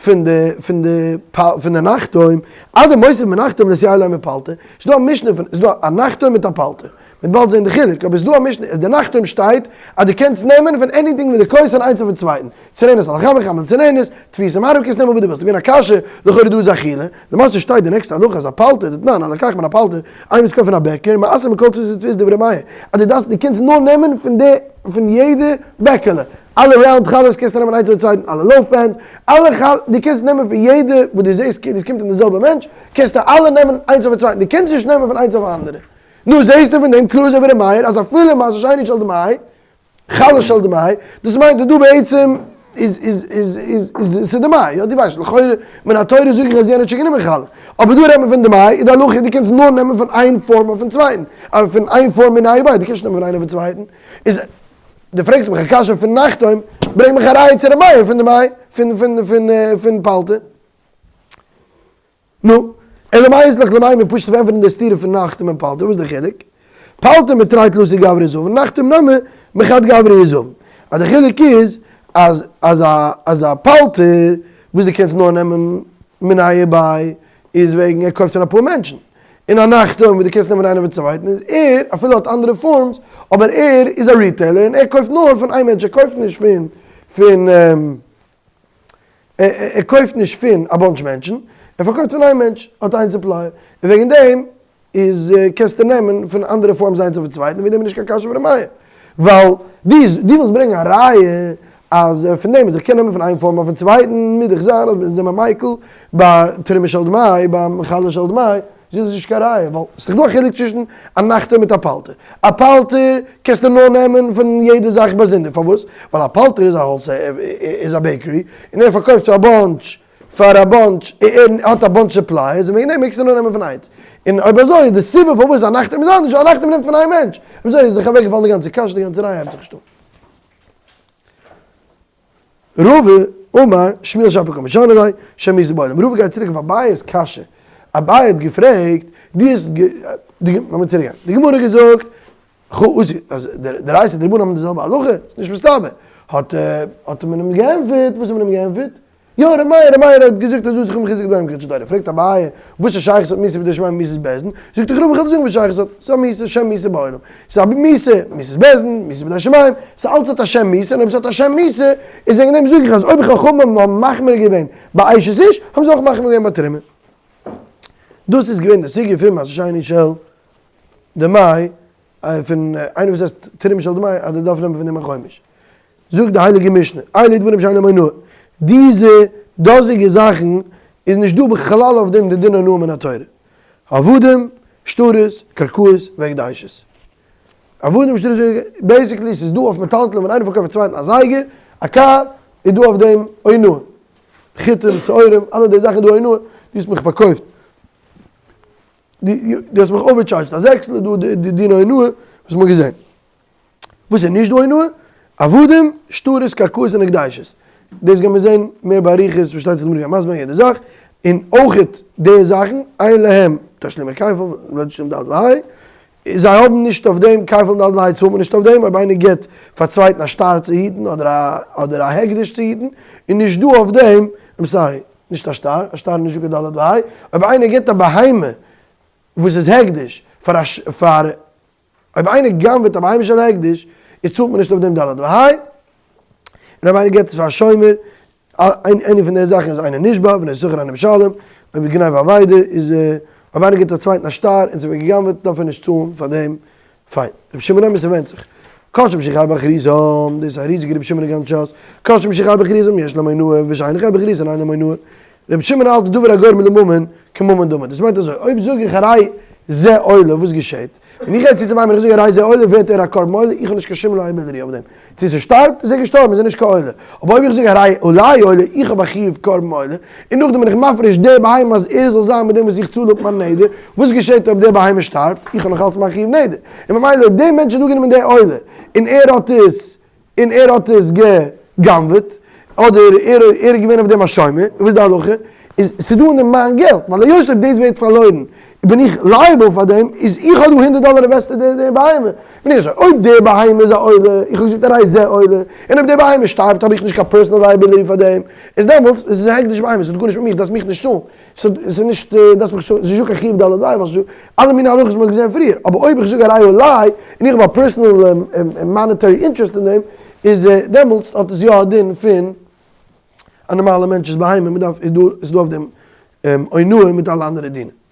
פון די פון די פון די נחתום, אדמותיב מנחתום לאתויי ליה מפלטה, ס'איז דא א משנה פון, ס'איז דא א נחתום מיט א פלטה, מ'וועט באלד זען די חילוק, אבער ס'איז דא א משנה אז די נחתום שטייט אז דו קענסט נעמען פון anything וואס דו קויפסט פון איינס אויפן צווייטן, צננת על החמין חמין צננת, תפיסה מערב קענסט נעמען וואס דו ווילסט, איז געווען א קשיא, לכאורה דא איז אכילה, למעשה שטייט די נעקסטע הלכה אז א פלטה, דתנן, הלקח מן הפלטה, איינער וואס קויפט פון א בעקער, מעשר מכל דפוס ודפוס דברי מאיר, אז דו דארפסט דו קענסט נאר נעמען פון די פון יעדע בעקעלע, אלע round חלות קענסטו נעמען איינס אויפן צווייטן, אלע loaf pans, אלע חלות, דו קענסט נעמען פון יעדע וואס דו זעסט דאס קומט פון די זעלבע מענטש, קענסטו אלע נעמען איינס אויפן צווייטן, דו קענסט נישט נעמען פון איינס אויף אנדערע. נו זעהסטו פון דעם קלאר אזוי ווי ר' מאיר אז אפילו מעשר שני של דמאי, חלה של דמאי, דאס מיינט אז דא בעצם. איז איז איז איז איז ס'איז דמאי, יא דו ווייסט, לכאורה מן התורה זאג איך אז יענער האט שוין גענומען חלה, אבער דא רעדט מען פון דמאי, איז די הלכה דו קענסט נאר נעמען פון איין פארם אויפן צווייטן, פון איין פארם מיניה וביה, דו קענסט נישט נעמען פון איינעם אויפן צווייטן, איז דו פרעגסט מיך א קשיא פון נחתום, ברענג מיך א ראיה צו ר' מאיר פון דמאי, פון פון פון פון פלטי. נו, אלא מאי איז לך למאי מיר פשוט פארענטפערן די סתירה פון נחתום און פלטי, וואס איז די חילוק? פלטי מתרי תלתא גברי זבין, נחתום נמי מחד גברא זבין. אז די חילוק איז אז אז א אז א פלטי וואס דו קענסט נאר נעמען מיניה וביה איז וועגן ער קויפט פון אפאר מענטשן, און א נחתום וואס דו קענסט נעמען איינער פון צווייטן איז ער אפילו האט אנדערע forms אבער ער איז א retailer און ער קויפט נאר פון איין מענטש ער קויפט נישט פון פון ער קויפט נישט פון א bunch מענטשן, ער פארקויפט פון איין מענטש, האט איין supplier, און וועגן דעם איז קענסטו נעמען פון אנדערע forms איינס אויפן צווייטן, וועגן דעם איז נישט קיין קשיא פון ר' מאיר, ווייל דו דו ווילסט ברענגען א ראיה אז פון דעם אז איך קען נעמען פון איין form אויפן צווייטן, מוז דאך זיין אז אונז זעמער מיקל ביי תרומה של דמאי, ביי חלה של דמאי, זאג דאס נישט קיין ראיה, ווייל ס'איז דאך דא א חילוק צווישן א נחתום מיט א פלטר. א פלטר קענסטו נאר נעמען פון יעדע זאך באזונדער, פארוואס? ווייל א פלטר איז א wholesale, איז א bakery, און ער פארקויפט צו א bunch, פאר א bunch, ער האט א bunch suppliers, און וועגן דעם מעגסטו נאר נעמען פון איינס. און אויב אזוי איז די סיבה פארוואס א נחתום איז אנדערש, ווייל א נחתום נעמט פון איין מענטש. אויב אזוי איז דאך אוועקגעפאלן די גאנצע קשיא, די גאנצע ראיה הייבט זיך נישט אן. רבא אמר שמואל שפיר קא משני ליה, שם מיתה בעולם. רבא גייט צוריק אויף אביי'ס קשיא. אביי האט געפרעגט, דו האסט גע. לאמיר צוריק גיין. די גמרא האט געזאגט, אז דאורייתא דרבנן האבן די זעלבע הלכה, ס'איז נישט מסתבר. האט האט מען אים געענטפערט, וואס האט מען אים געענטפערט? יא, ר' מאיר, ר' מאיר האט געזאגט אז אסור מחזק דברים כרצון תורה. פרעגט אביי, וואס א שייכות האט מיתה בידי שמים מיתת בית דין? זאגט דאך רבא איך וועל דיר זאגן וואס שייכות האט, ס'איז א מיתה, שם מיתה בעולם. ס'איז א מיתה, מיתת בית דין, מיתה בידי שמים, ס'איז אלץ האט א שם מיתה, און אויב ס'האט א שם מיתה, איז וועגן דעם זאג איך אז אויב חכמים האבן מחמיר געווען ביי אשת איש, האבן זיי אויך מחמיר געווען ביי תרומה. דאס איז געווען די סוגיא פון מעשר שני של דמאי, פון איינער וואס עסט תרומה של דמאי אז ער דארף נעמען פון דעם א חומש. זאגט די הייליגע משנה, אלו דברים שאין להם אונאה, דיזע דאזיגע זאכן איז נישט דא בכלל אויף דעם די דין אונאה מן התורה, עבדים, שטרות, קרקעות, והקדשות. עבדים, שטרות, basically ס'איז דא אויף מטלטלין ווען איינער פארקויפט א צווייטן א זייגער, א קאר, איז דא אויף דעם אונאה. חיטים, שעורים, אלע די זאכן איז דא אונאה, דו האסט מיך פארקויפט, דו האסט מיך overcharged א זעקסל, איז דא די דין אונאה וואס מ'האט געזען. וואס איז נישט דא אונאה? עבדים, שטרות, קרקעות און הקדשות. דאס גייען מיר זען מער באריכות, פארשטייט זיך די גמרא גייט מסביר זיין יעדע זאך, און אויכעט די זאכן, אין להם תשלומי כפל, ולא תשלום ד' וה', זיי האבן נישט אויף דעם, כפל ד' וה' צאלט מען נישט אויף דעם, אויב איינער גיבט פאר צווייטן א שטר צו היטן אדער א אדער א הקדש צו היטן, איז נישט דא אויף דעם, I'm sorry, נישט א שטר, א שטר איז נישט דא קיין ד' וה', אויב איינער גיבט א בהמה וואס איז הקדש פאר א פאר אויב איינער גנב'עט א בהמה של הקדש, איז צאלט מען נישט אויף דעם ד' וה', און אויב איינער געבט עס פאר א שומר, איינע פון די זאכן איז אינו נשבע, ולא שכר אינו משלם, אויב איז גניבה ואבידה, איז אויב איינער גיבט א צווייטן א שטר און ס'ווערט גע'גנב'עט דארף ער נישט צאלן פאר דעם, פיין. רבי שמעון אומר ס'ווענדט זיך. כשם שחי באחריתם, דאס איז א ריזיגע רבי שמעון אין גאנץ שס, כשם שחי באחריתם יש להם אונאה, ושאינו חי באחריתם אין להם אונאה. רבי שמעון האלט דבר הגורם לממון כממון דמי, דאס מיינט אזוי, אויב זאג איך הרי זה עולה, וואס געשעט? ווען איך גיי צו צום איינעם און איך זאג הרי זה עולה ווערט ער א קרבן עולה, איך האב נישט קיין שום liability אויף דעם, צו ס'שטארבט איז ער געשטארבן איז ער נישט קיין עולה, אבער אויב איך זאג הרי עלי עולה איך האב א חיוב קרבן עולה, און נאכדעם בין איך מפריש די בהמה אז ער זאל זיין מיט דעם וואס איך צאל אפ מיין נדר, וואס געשעט אויב די בהמה שטארבט? איך האב נאך אלץ מיין חיוב נדר, און ממילא אויב די מענטש האט אפגענומען די עולה און ער האט עס און ער האט עס גע'גנב'עט, אדער ער ער איז געווען אויף דעם א שומר, וואס איז די הלכה? איז ס'איז דא אין דעם מיין געלט, ווייל היות אויב דאס ווערט פארלוירן בין איך liable פאר דעם, איז איך האב דא הונדערט דאלער invested אין די בהמה, בין איך אזוי, אויב די בהמה איז א עולה, איך האב געזאגט הרי זה עולה, און אויב די בהמה שטארבט האב איך נישט קיין personal liability פאר דעם, איז דעמאלטס איז עס א הקדש בהמה, ס'האט גארנישט מיט מיך, דארפסט מיך נישט צאלן. ס'איז נישט, דארפסט מיך נישט, ס'איז נישטא קיין חיוב ד' וויי, ווייל ס'איז דא אלע מיני הלכות וואס מ'האט געזען פריער, אבער אויב איך זאג הרי עלי, און איך האב א personal monetary interest אין דעם, איז דעמאלטס האט עס יא א דין פון א נארמאלע מענטש'ס בהמה, מ'דארף, איז דא, איז דא אויף דעם אונאה מיט אלע אנדערע דינים.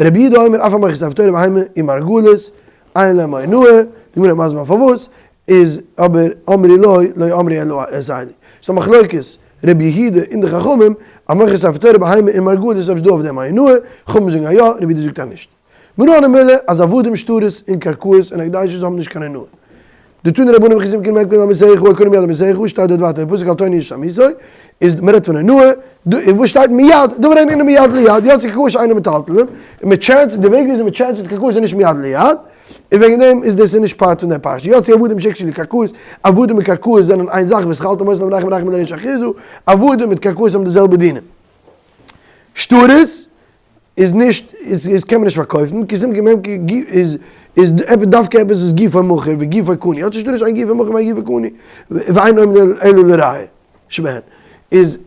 רבי יהודה אומר אף המוכר ספר תורה בהמה ומרגלית, אין להם אונאה, די גמרא איז מסביר פארוואס, איז אבער אמרו לו לא אמרו אלא את אלו. ס'איז א מחלוקת רבי יהודה און די חכמים, המוכר ספר תורה בהמה ומרגלית אויב ס'איז דא אויף דעם א אונאה, חכמים זאגן א יא, רבי יהודה זאגט א נישט. מנא הני מילי אז עבדים שטרות און קרקעות און הקדשות האבן נישט קיין אונאה. דתנו רבנן וכי תמכור ממנו לעמיתך הקונה מיד עמיתך, שטייט דארט ווייטער אין פסוק אל תונו איש את עמיתו, איז מען רעדט פון אונאה, און וואס שטייט מיד, דבר איננו מיד ליד, יצאו קרקעות שאינן מטלטלין, און מען טשענדזשט, די וועג וויאזוי מען טשענדזשט קרקעות איז נישט מיד ליד, און וועגן דעם איז דאס נישט part פון דער פרשה. יצאו עבדים שהקדשו לקרקעות, עבדים מיט קרקעות זענען איין זאך, והתחלתם אותן לבניכם בניכם לרש אחוזה, עבדים מיט קרקעות האבן די זעלבע דינים. שטרות איז נישט, איז קען מען נישט פארקויפן, כי תמכור מהם איז איז דווקא עפעס וואס גופו מכור וגופו קנוי, יצא שטרות שאין גופו מכור ואין גופו קנוי, ואין עומד אלא לראיה שבהן. איז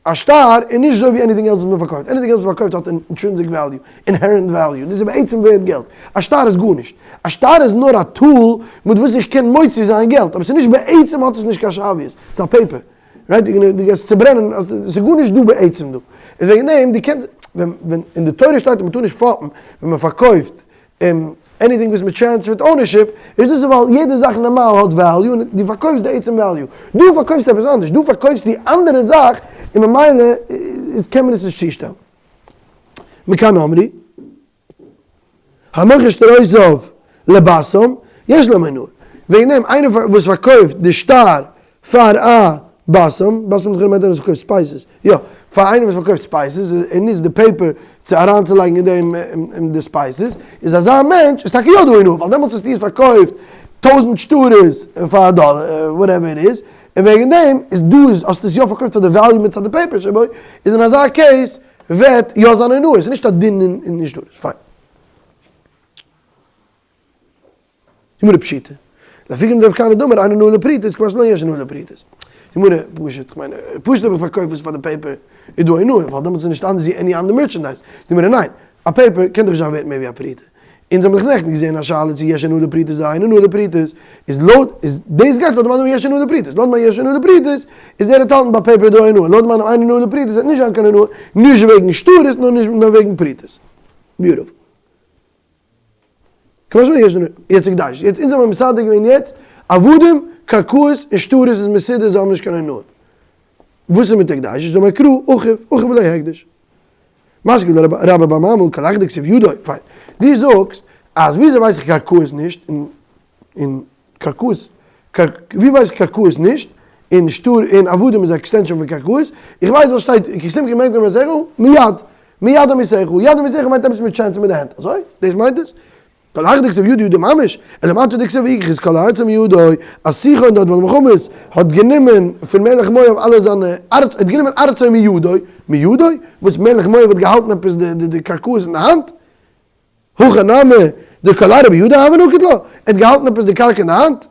א שטר איז נישט אזוי ווי anything else וואס מען פארקויפט, anything else וואס מען פארקויפט האט intrinsic value, inherent value, דאס איז בעצם ווערט געלט, א שטר איז גארנישט, א שטר איז נאר א tool מיט וואס איך קען מוציא זיין געלט, אבער ס'איז נישט בעצם האט עס נישט קיין שוויות, ס'איז א paper, right, דו גייסט צוברענען, ס'איז גארנישט דא בעצם דא, איז וועגן דעם דו קענסט, ווען ווען אין די תורה שטייט אז מען טאר נישט פאפן ווען מען פארקויפט anything וואס מען טרענספערט ownership, איז דאס ווייל יעדע זאך נארמאל האט value און דו פארקויפסט די עצם value. דא פארקויפסטו עפעס אנדערש, דא פארקויפסטו אנדערע זאך און ממילא איז קען מען עס נישט צושטעלן. מכאן אמרו, המוכר שטרותיו לבשם, יש להם אונאה. וועגן דעם איינער וואס פארקויפט די שטר פאר א בשם, בשם לכאורה מיינט איינער וואס פארקויפט spices, יא, פאר איינער וואס פארקויפט spices, ער נוצט די paper צו אריינצולייגן אין דעם אין די spices, איז אזא מענטש איז טאקע יא דא אונאה, ווייל דעמאלטס האסטו עס פארקויפט טויזענט שטרות פאר א דאלער, whatever it is, און וועגן דעם איז דא איז האסטו עס יא פארקויפט פאר די value מצד די paper שבו, איז אין אזא case וועט יא זיין אונאה, עס איז נישט א דין אין שטרות, פיין. גמרא פשיטא. לאפוקי מדרב כהנא דאמר אין אונאה לפרוטות קא משמע לן יש אונאה לפרוטות. גמרא פשוט, כ'מיין פשוט אויב איך פארקויף עס פאר די paper איז דא אונאה, ווייל דעמאלטס איז נישט אנדערש ווי any אנדער merchandise. גמרא ניין, א paper קען דאך נישט זיין ווערט מער ווי א פרוטה. אונז האבן דאך נעכטן געזען א שאלה צו יש אונאה לפרוטות אדער אין אונאה לפרוטות, איז לויט איז דאס גייט לויט די מאן דאמר יש אונאה לפרוטות, לויט מאן יש אונאה לפרוטות איז ער האט האלטן ביי paper איז דא אונאה, לויט מאן אין אונאה לפרוטות וועט נישט זיין קיין אונאה, נישט וועגן שטרות נאר נישט נאר וועגן פרוטות. Beautiful. כמו שיש לנו, יעצט הקדש, יעצט אונז האבן מסדר געווען יעצט, עבדים, קרקעות און שטרות איז מסודר זיי האבן נישט קיין אונאה. וואס איז מיט הקדש? איז אמר קרא, אחיו, אחיו ולא הקדש. מתקיף לה רבה בר ממל כל היכא דכתיב ידו, פיין. דו זאגסט אז וויאזוי ווייס איך קרקעות נישט, און קרקעות, ווי ווייס איך קרקעות נישט, און שטר און עבדים איז א extension פון קרקעות, איך ווייס וואס שטייט, כי תמכור ממכר מעשיך, מיד, מיד עמיתך, יד עמיתך מיינט עפעס מיט טשענס מיט די הענט, אזוי? דאס מיינט עס? כל היכא דכתיב ידו ידו ממש, אלא מעתה דכתיב ויקח את כל הארצה מידו, אז סיחון דארט ביי די מלחמות האט גענומען פון מלך מואב אלע זיינע ארץ, ער האט גענומען ארצו מידו, מידו? וואס מלך מואב האט געהאלטן עפעס די קרקעות אין די האנט? הכא נמי דכל ארעא בידיה הוה נקיט לה, ער האט געהאלטן עפעס די קרקע אין די האנט,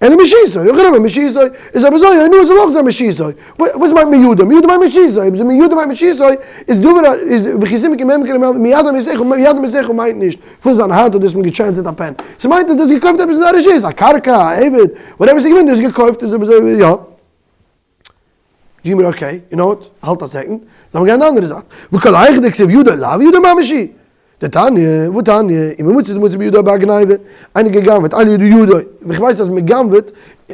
אלא משיתו, הכא נמי משיתו, איז אויב אזוי אונאה זאל אויך זיין משיתו, וואס מיינט מידו? מידו מיינט משיתו, אויב איז מידו מיינט משיתו, איז דבר איז וכי תמכור ממכר מיד עמיתך, מיד עמיתך מיינט נישט פון זיין האנט האט דאס אים געטשענדזשעט א pen, ס'מיינט אז דו האסט געקויפט עפעס אין זיין רשות, א קרקע, א עבד, whatever ס'איז געווען, דו האסט געקויפט איז אויב אזוי יא. זאג מיר okay, you know what, האלט א second, לאמיר גיין די אנדערע זייט, וכל היכא דכתיב ידו לאו ידו ממש היא, דתניא, והתניא, אם המצא תמצא בידו בהגניבה, איינער גע'גנב'עט, אין ידו ידו, איך ווייס אז מען גנב'עט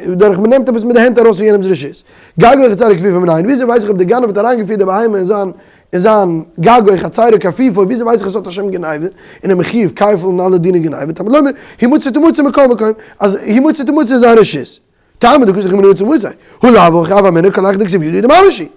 דורך מען נעמט עפעס מיט די הענט ארויס פון יענעמ'ס רשות, גגו חצרו כפיפו מנין, וויאזוי ווייס איך אויב דער גנב האט אריינגעפירט די בהמה אין זיין אין זיין גגו חצרו כפיפו, וויאזוי ווייס איך עס האט א שם גניבה, און ער מחיוב כפל און אלע דיני גניבה, תלמוד לומר, המצא תמצא מכל מקום, אז המצא תמצא איז זיין רשות. טעמא דקא סלקא מנא תמצא, הא לאו הכי הוה אמינא כל היכא דכתיב ידו ידו ממש היא.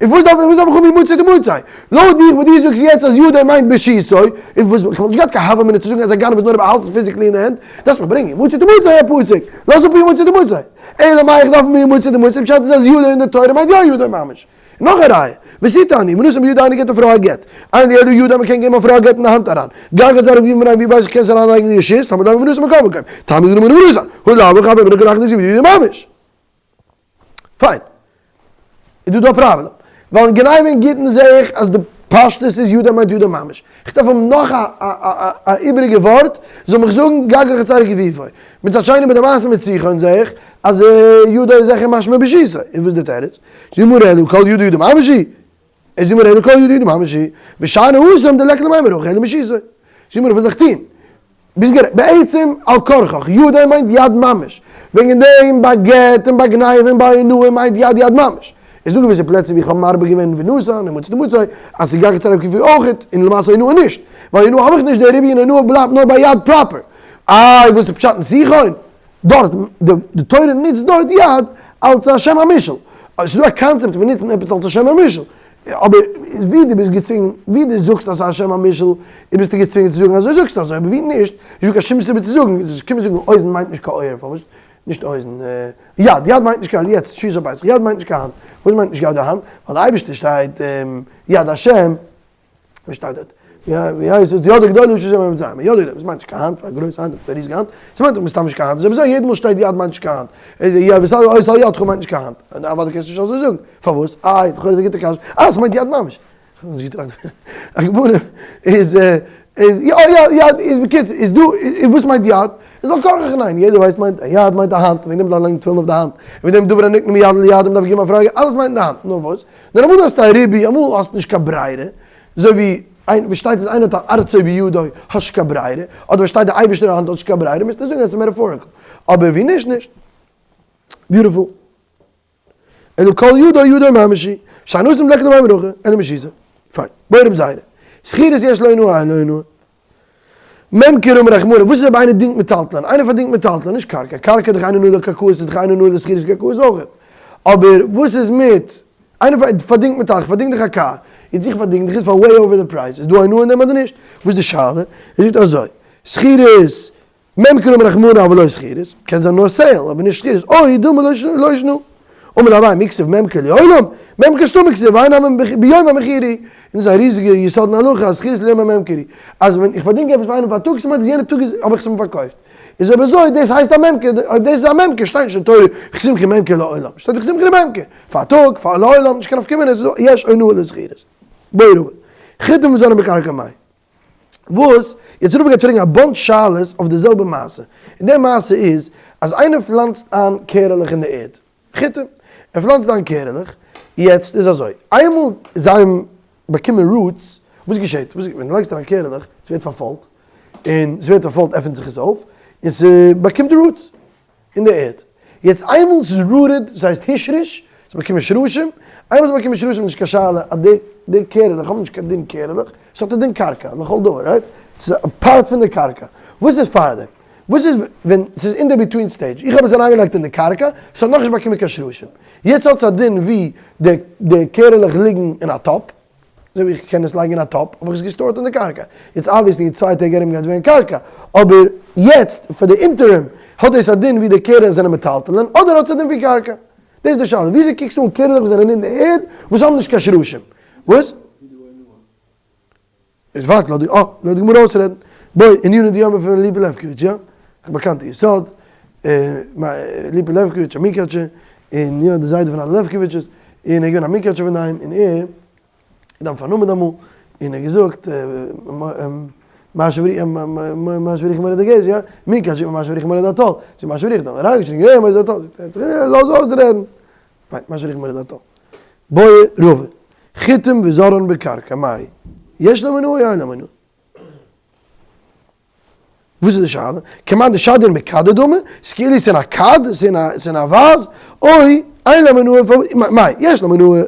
און וואס דארף וואס דארף איך האבן המצא תמצא? לויט דיך וואס דו זאגסט יעצט אז ידו מיינט ברשותו, און וואס איך וואלט נישט געהאט קיין הוה אמינא צו זאגן אז א גנב איז נאר באהאלטן physically אין די הענט, דארפסט מיך ברענגען המצא תמצא א פסוק, לאז אפ המצא תמצא. אלא מאי איך דארף האבן המצא תמצא, פשט איז אז ידו אין די תורה מיינט יא ידו ממש. נאך א ראיה, ותו תניא, ונתן בידה איינער געבט א פרוי א גט, אין ידו ידו מ'קען געבן א פרוי א גט אין די האנט אריין, גגו חצרו כפיפו מנין ווי ווייס איך קענסט אריינלייגן אין רשות, תלמוד לומר ונתן מכל מקום, תלמוד לומר ונתן, הא לאו הכי הוה אמינא כל היכא דכתיב ידו ממש. פיין. איז דא דא א פראבלעם. ווייל אין גניבה און גיטין זעה איך אז די פשטות איז ידו מיינט ידו ממש. איך דארף האבן נאך א איבעריגע ווארט זאל מיך זאגן גגו חצרו כפיפו. מצד שני ביי די מעשה מיט סיחון זעה איך אז ידו איז זיכער משמע ברשותו. איז וואס די תירוץ? זאגט די גמרא אלא כל ידו ידו ממש היא. איז די גמרא אלא כל ידו ידו ממש היא. ושאני התם דליכא למימר הכי אלא ברשותו. זאגט די גמרא וואס זאל איך טון? ביסט גערעכט. בעצם על כרחך, ידו מיינט יד ממש. וועגן דעם ביי גט און ביי גניבה און ביי אונאה מיינט יד יד ממש. איז דא געוויסע פלעצער ווי איך האב מרבה געווען ונתן און המצא תמצא אז ס'איז גגו חצרו כפיפו אויכעט און למעשה אונאה נישט. ווייל אונאה האב איך נישט די ריבוי און אונאה בלייבט נאר ביי יד proper. איי וואס איז פשט אין סיחון? דארט, די תורה נוצט דארט יד אלס א שם המושאל. ס'איז דא א קאנצעפט פון נוצן עפעס אלס א שם המושאל. אבער ווי דו ביסט געצווינגען, ווי דו זאגסט אז ס'איז א שם המושאל, ביסטו געצווינגען צו זאגן אזוי זאגסטו אזוי, אבער ווי נישט, איז נישטא קיין שום סיבה צו זאגן, קומען זאגן אוזן מיינט נישט קיין אויער, פארוואס נישט אוזן? יד, יד מיינט נישט קיין, יעצט שביעי של פסח, יד מיינט נישט קיין האנט, פארוואס מיינט נישט יד די האנט? ווייל די אייבערשטער שטייט יד השם. ווי שטייט דארט? יא, ווי הייסט עס? יד הגדולה אשר שם במצרים. יד הגדולה, וואס מיינט נישט קיין האנט, א גרויסע האנט, א ריזיגע האנט. עס מיינט דאך מסתם נישט קיין האנט. אזוי וויאזוי יעדע מאל שטייט יד מיינט נישט קיין האנט. יא, וואס איז אויס ידך מיינט נישט קיין האנט. אוודאי קענסטו נישט אזוי זאגן. פארוואס? איי, לכאורה איז א גוטע קשיא. אה, עס מיינט יד ממש. כ'האב נישט געטראכט. א גמרא איז איז יא יא יד איז בקיצור איז דא איז וואס מיינט יד? איז על כרחך ניין. יעדער ווייסט מיינט יד מיינט א האנט. וועגן דעם דארף מען לייגן תפילין אויף די האנט. וועגן דעם דבר הנקנה מיד ליד מ'דארף געבן א פראגע. אלעס מיינט די האנט. נאר וואס? נאר אמאל האסטו א ריבוי, אמאל האסטו נישט קיין ברירה, אזוי ווי איין וואס שטייט אז איינער האט א ארצו בידו האסט נישט קיין ברירה, אדער וואס שטייט די אייבערשטער האט נישט קיין ברירה, מוזטו זאגן אז עס איז metaphorical, אבער ווי נישט נישט. Beautiful. אלא כל ידו ידו ממשי, שאין עושים דלקת דמי ברכה, אלא משיזה. פיין. בוא רב זיירא. שכירות יש לו הנאה אין לו הנאה. ממכר אמר רחמנא, וואס איז אויב איינער דינגט מטלטלין? איינער פארדינגט מטלטלין, נישט קרקע, קרקע איז דאך אינו נאה לקרקעות, איז דאך אינו נאה לשכירות קרקעות אויך. אבער וואס איז מיט איינער פארדינגט מטלטלין, איך פארדינג דיך א קאר, יעצט איך פארדינג דיך עס פאר way over די פרייז, איז דא הנאה אין דעם אדער נישט? וואס איז די שאלה? ער זאגט אזוי, שכירות ממכר אמר רחמנא אבל לא שכירות, קען זיין נאר sale אבער נישט שכירות, או דילמא לא שנא. אמר ליה אביי מי כתיב ממכר לעולם, ממכר סתמא כתיב והיינו ביום המכירה, און דאס איז א ריזיגע יסוד אין הלכה אז שכירות ליום הממכר היא, אז ווען איך פארדינג עפעס פאר איינעם פארטאגס מיינט אז יענע טאג האב איך עס אים פארקויפט, איז אויב אזוי דאס הייסט א ממכר, אויב דאס איז א ממכר שטייט נישט אין תורה כי תמכור ממכר לעולם, שטייט דאך כי תמכור ממכר, פארטאג, פאר לעולם, נישט קיין נפקא מינה, עס איז דא יש אונאה לשכירות. בעי רבא. חיטים וזרעין בקרקע מאי. וואס? יעצט רבא גייט פרעגן א bunch שאלות אויף די זעלבע מעשה, און די מעשה איז אז איינער פלאנצט איין קערעלעך אין די ערד, חיטים, ער פלאנצט איין קערעלעך, יעצט איז אזוי, איינמאל זיי האבן באקומען roots, וואס געשעט? ווען דו לייגסט אריין קערעלעך, ס'ווערט פארפוילט, און ס'ווערט פארפוילט עפענט זיך עס אויף, און ס'באקומט roots. אין די ערד. יעצט איינמאל ס'איז rooted, דאס הייסט השריש, ס'האט באקומען שרשים, איינמאל ס'האט באקומען שרשים איז נישט קיין שאלה אז די די קערעלעך האבן נישט קיין דין קערעלעך, ס'האט א דין קרקע, לכל דבר, right? ס'איז א part פון די קרקע. וואס איז פארדעם? וואס איז ווען ס'איז אין די between stage? איך האב עס אריינגעלייגט אין די קרקע, ס'האט נאכנישט באקומען קיין שרשים. יעצט האט עס א דין ווי די די קערעלעך ליגן אין א טאפ, אזוי ווי איך קען עס לייגן אין א טאפ, האב איך עס געסטארט אין די קרקע. יעצט obviously אין צוויי טעג ארום גייט עס ווערן קרקע, אבער יעצט פאר די interim האט דאס א דין ווי די קערלעך זענען מטלטלין, אדער האט עס א דין ווי קרקע? דאס איז די שאלה, וויאזוי קוקסטו אן קערלעך וואס זענען אין די ערד וואס האבן נישט קיין שרשים? וואס? איז ווארט לאז די אה, לאז די גמרא אויסרעדן. בואי, עניני דיומא פון ליפא לעפקאוויטש, יא? א באקאנטע יסוד, ליפא לעפקאוויטש א מונקאטשער, און יא די זיידע פון אלע לעפקאוויטשעס, און ער איז געווען א מונקאטשער פון דערהיים, און ער איז דאן פארנומען אמאל, און ער האט געזאגט, משיב הרוח מוריד הגשם, יא? מונקאטש זאגט מען משיב הרוח מוריד הטל, זאגט משיב הרוח, דאן אריינגעשריגן, יא מוריד הטל, לאז אויסרעדן, פיין, משיב הרוח מוריד הטל. בעי רבא, חיטים וזרעין בקרקע, מאי? יש להם הנאה או אין להם הנאה? וואס איז די שאלה? כמאן דשדיין בכדא דמי, ס'איז כאילו ס'איז אין א כד, ס'איז אין א vase, או אין להם הנאה, מאי, יש להם הנאה,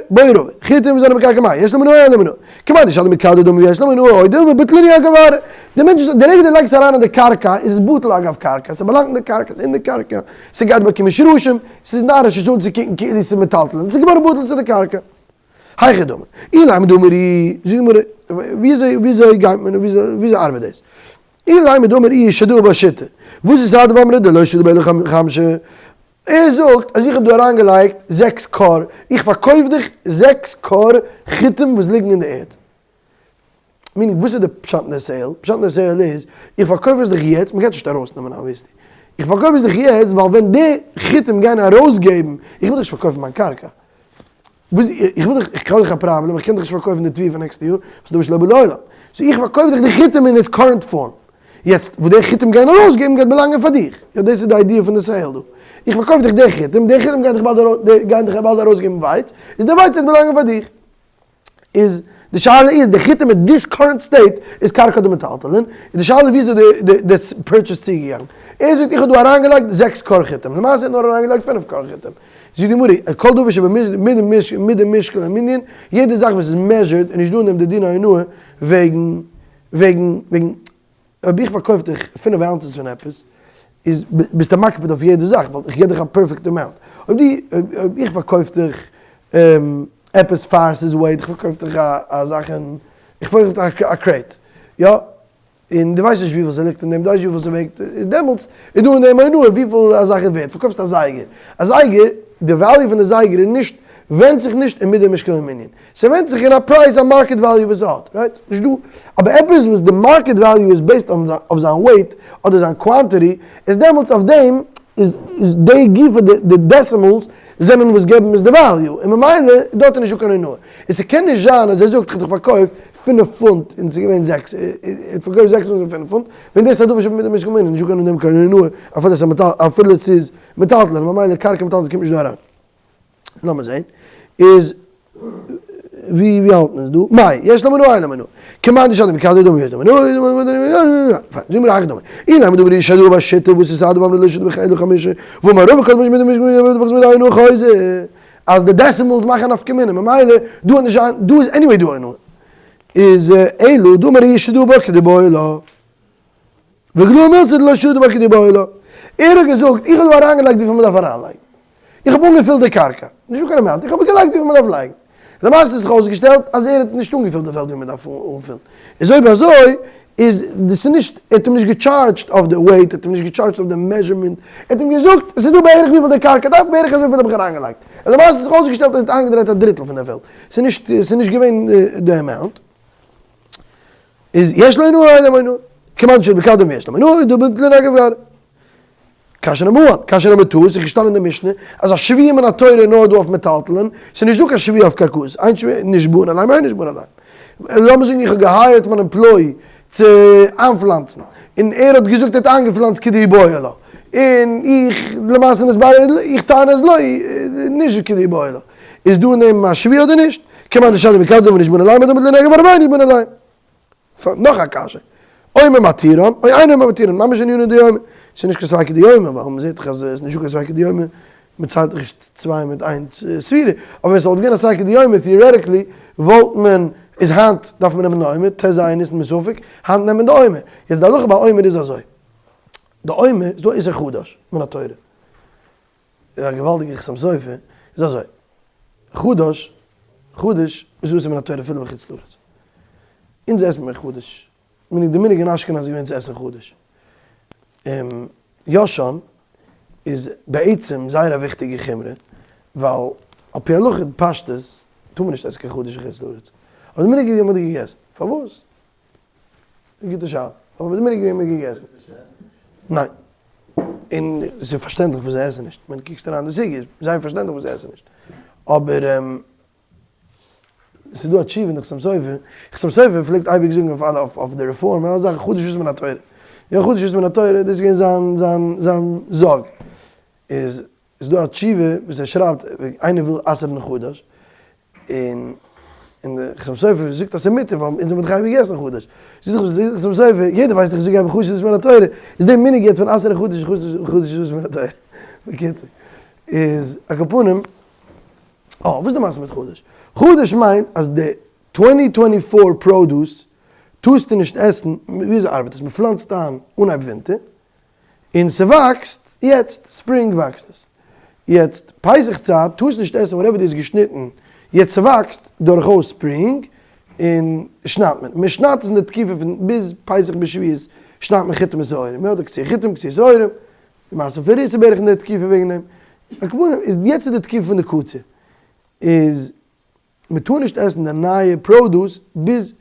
בעי רבא, חיטים וזרעין בקרקע מאי, יש להם הנאה אין להם הנאה? כמאן דשדיין בכדא דמי יש להם הנאה, או דילמא בטלינהו אגב ארעא. די מענטש וואס די רגע די לייגסט אריין אין די קרקע איז עס בטל אגב קרקע, ס'באלאנגט אין די קרקע, ס'איז אין די קרקע, ס'גייט באקומען שרשים, ס'איז נאריש עס אנצוקוקן כאילו ס'איז מטלטלין, ס'איז געווארן בטל צו די קרקע. היכי דמי, אילימא דאמר איהו, זאגט די גמרא, וויאזוי וויאזוי גייט מען, וויאזוי ארבעט דאס? אילימא דאמר איהו שדאי בה שיתא, וואס איז סהדי ואמרי דלא שדי בה אלא חמשא? ער זאגט אז איך האב דא אריינגעלייגט זעקס כור, איך פארקויף דיך זעקס כור חיטים וואס ליגן אין די ערד. meaning וואס איז די פשט אין די sale? פשט אין די sale איז, איך פארקויף עס דיך יעצט, מ'גייט נישט ארויסנעמען obviously, איך פארקויף עס דיך יעצט ווייל ווען די חיטים גייען ארויסגעבן, איך וויל דיך נישט פארקויפן מיין קרקע, וואס איך וויל דיך, איך האב דאך א פראבלעם, איך קען דיך נישט פארקויפן די תבואה פאר נעקסטע יאר, וואס איז דא שלא בעולם, so איך פארקויף דיך די חיטים אין its current form, יעצט וואס די חיטים גייען ארויסגעבן גייט באלאנגען פאר דיך, יא דאס איז די idea פון די sale דא, איך פארקויף דיך די חיטים, די חיטים גייען דיך באלד ארויסגעבן ווייץ, איז די ווייץ וועט באלאנגען פאר דיך. איז די שאלה איז די חיטים מיט this current state איז קרקע אדער מטלטלין, איז די שאלה וויאזוי די די purchase צוגעגאנגען, ער זאגט איך האב דא אריינגעלייגט זעקס כור חיטים, למעשה האט נאר אריינגעלייגט פינף כור חיטים, זאגט די גמרא, כל דבר שבמידה משקל ומנין, יעדע זאך וואס איז measured איז נישט דא אין דעם די דין הונאה וועגן וועגן וועגן אויב איך פארקויף דיך פינף ounces פון עפעס. איז ביסטו מקפיד אויף יעדע זאך, ווייל איך גיב דיך א perfect amount. אויב דו, אויב איך פארקויף דיך עפעס פאר ס'איז weight, איך פארקויף דיך א זאך אין, איך פארקויף דיך א crate, יא? און דו ווייסט נישט וויפיל ס'ליגט אין דעם, דו ווייסט וויפיל ס'וועגט, דעמאלטס איז דא אין דעם אונאה וויפיל א זאך איז ווערט. פארקויפסט א זייגער, א זייגער, די value פון די זייגער איז נישט, ווענדט זיך נישט אין מידה משקל און מנין. ס'ווענדט זיך אין א פרייז א market value וואס ס'האט, right? נישט דא, אבער עפעס וואס די market value איז based אויף זיין weight אדער זיין quantity, איז דעמאלטס אויף דעם איז איז די גופא די decimals זענען וואס געבן עס די value, און ממילא דארט איז נישטא קיין אונאה. און ס'קען נישט זיין אז ער זאגט איך האב דיך פארקויפט פינף פונט און ס'איז געווען זעקס, ער האט פארקויפט זעקס פונט און פינף פונט, ווען דאס איז א דבר שבמידה משקל ומנין, נישטא קיין אין דעם קיין אונאה אפילו ס'איז אפילו ס'איז מטלטלין, ממילא קרקע מטלטלין קומט נישט דא אריין. לאמיר זעהן, איז ווי ווי האלט מען דא? מאי, יש לו מנוי אין לו מנוי. כמאן דשאני מקדו דמי יש לו מנוי, פיין, זאג מיר היכי דמי. אי למה דמי שדו בשיטה וואס איז סעדו ואמרי לא שדו בחלק חמישה, ואמר רבא כל משמע דמי משמע דהיינו חוזה. אז די decimals מאכן א נפקא מינה, ממילא דא האט נישט דא איז anyway דא אונאה. איז אלא דאמר שדו בה כדבעי לה. וגלוי מילתא דלא שדו בה כדבעי לה. ער האט געזאגט, איך האב דא אריינגעלייגט וויפיל מען דארף אריינלייגן. איך האב אנגעפילט די קרקע. נישטא קיין amount, איך האב געלייגט וויפיל מען דארף לייגן. למעשה האט זיך אויסגעשטעלט אז ער האט נישט אנגעפילט די פעלד ווי מען דארף אנפילן. איז אויב אזוי איז דאס איז נישט, ער האט אים נישט געטשארדזשט אויף די weight, ער האט אים נישט געטשארדזשט אויף די measurement, ער האט אים געזאגט עס איז דא בערך וויפיל די קרקע דארף, בערך אזויפיל האב איך אריינגעלייגט. און למעשה האט זיך אויסגעשטעלט אז ער האט איינגעדרייט א דריטל פון די פעלד. ס'איז נישט, ס'איז נישט געווען די amount. איז יש לו אונאה אין לו אונאה. כמאן שבקדם יש לו אונאה, דא בנט לנגב גר. קשיא number one, קשיא number two, ס'איז געשטאנען אין די משנה אז א שבועה מן התורה איז נאר דא אויף מטלטלין, ס'איז נישט דא קיין שבועה אויף קרקעות, אין שבועה, נשבעין עליהם אין נשבעין עליהם. לאמיר זאגן איך האב געהייערט מיין employee צו איינפלאנצן, און ער האט געזאגט ער האט איינגעפלאנצט כדאיבעי לה, און איך למעשה נתברר איך טענה אז לא, נישט כדאיבעי לה. איז דא אין דעם א שבועה אדער נישט? כמאן דשדי מקדם ונשבעין עליהם אדער לנגב ארבעה נשבעין עליהם. נאך א קשיא, אומר מתירן, או אינו אומר מתירן, ממש ענינא דיומא, ס'איז נישט קיין ספיקא דיומא, ווייל מ'זעט דאך אז עס איז נישטא קיין ספיקא דיומא, מ'ציילט דאך נישט צוויי מיט איינס ספירה, אבער ווען ס'וואלט געווען א ספיקא דיומא theoretically וואלט מען, איז היינט דארף מען נעמען די עומר, ט ז ניסן מספק, היינט נעמט מען די עומר, יעצט די הלכה ביי עומר איז אזוי, די עומר איז דא איסור חדש מן התורה, איז א געוואלדיגע חתם סופר, איז אזוי, חדש, חדש איז אסור מן התורה אפילו בחוץ לארץ. אונז עסן מיר חדש, מנהג די מנהג אין אשכנז איז געווען צו עסן חדש. ישן איז בעצם זייער א וויכטיגע חומרא, ווייל על פי הלכה פשטות טאר מען נישט עסן קיין חדש אין חוץ לארץ. אבער די מנהג איז געווען מען האט געגעסן. פארוואס? א גוטע שאלה. אבער מיט די מנהג ווערן מיר געגעסן. ניין. און עס איז פארשטענדליך וואס זיי עסן נישט. ווען דו קוקסט אריין די סוגיא, איז זייער פארשטענדליך וואס זיי עסן נישט. אבער עס איז דא א תשובה אין די חתם סופר. חתם סופר פלעגט אייביג זאגן אויף אלע, אויף די רעפארם, אלע זאכן, חדש אסור מן התורה. יא חדש אסור מן התורה, דאס איז געווען זיין, זיין, זיין זאג. איז איז דא א תשובה וואס ער שרייבט איינער וויל אסר'ן חדש, און און די חתם סופר זאגט אז ס'איז מותר ווייל אונז האבן דאך אייביג געגעסן חדש, זאגט דאך חתם סופר יעדער ווייסט דאך איך זאג אייביג חדש איז מן התורה, איז די מנהג יעצט פון אסר'ן חדש חדש איז מן התורה, בקיצור איז על כל פנים, אה וואס איז די מעשה מיט חדש? חדש מיינט אז די twenty twenty four produce טארסטו נישט עסן, וויאזוי ארבעט עס? מ'פלאנצט איין אנהייב ווינטער, און ס'וואקסט יעצט, ספרינג וואקסט עס. יעצט פסח צייט טארסט נישט עסן whatever דו האסט געשניטן, יעצט ס'וואקסט דורכאויס ספרינג, און שניידט מען, מען שניידט עס אין די תקופה פון ביז פסח ביז שבועות שניידט מען חיטים ושעורים, יא די קציר חיטים קציר שעורים, די מעשה פון רות איז בערך אין די תקופה וועגן דעם, על כל פנים איז יעצט איז די תקופה פון די קציר, איז מען טאר נישט עסן די נייע produce ביז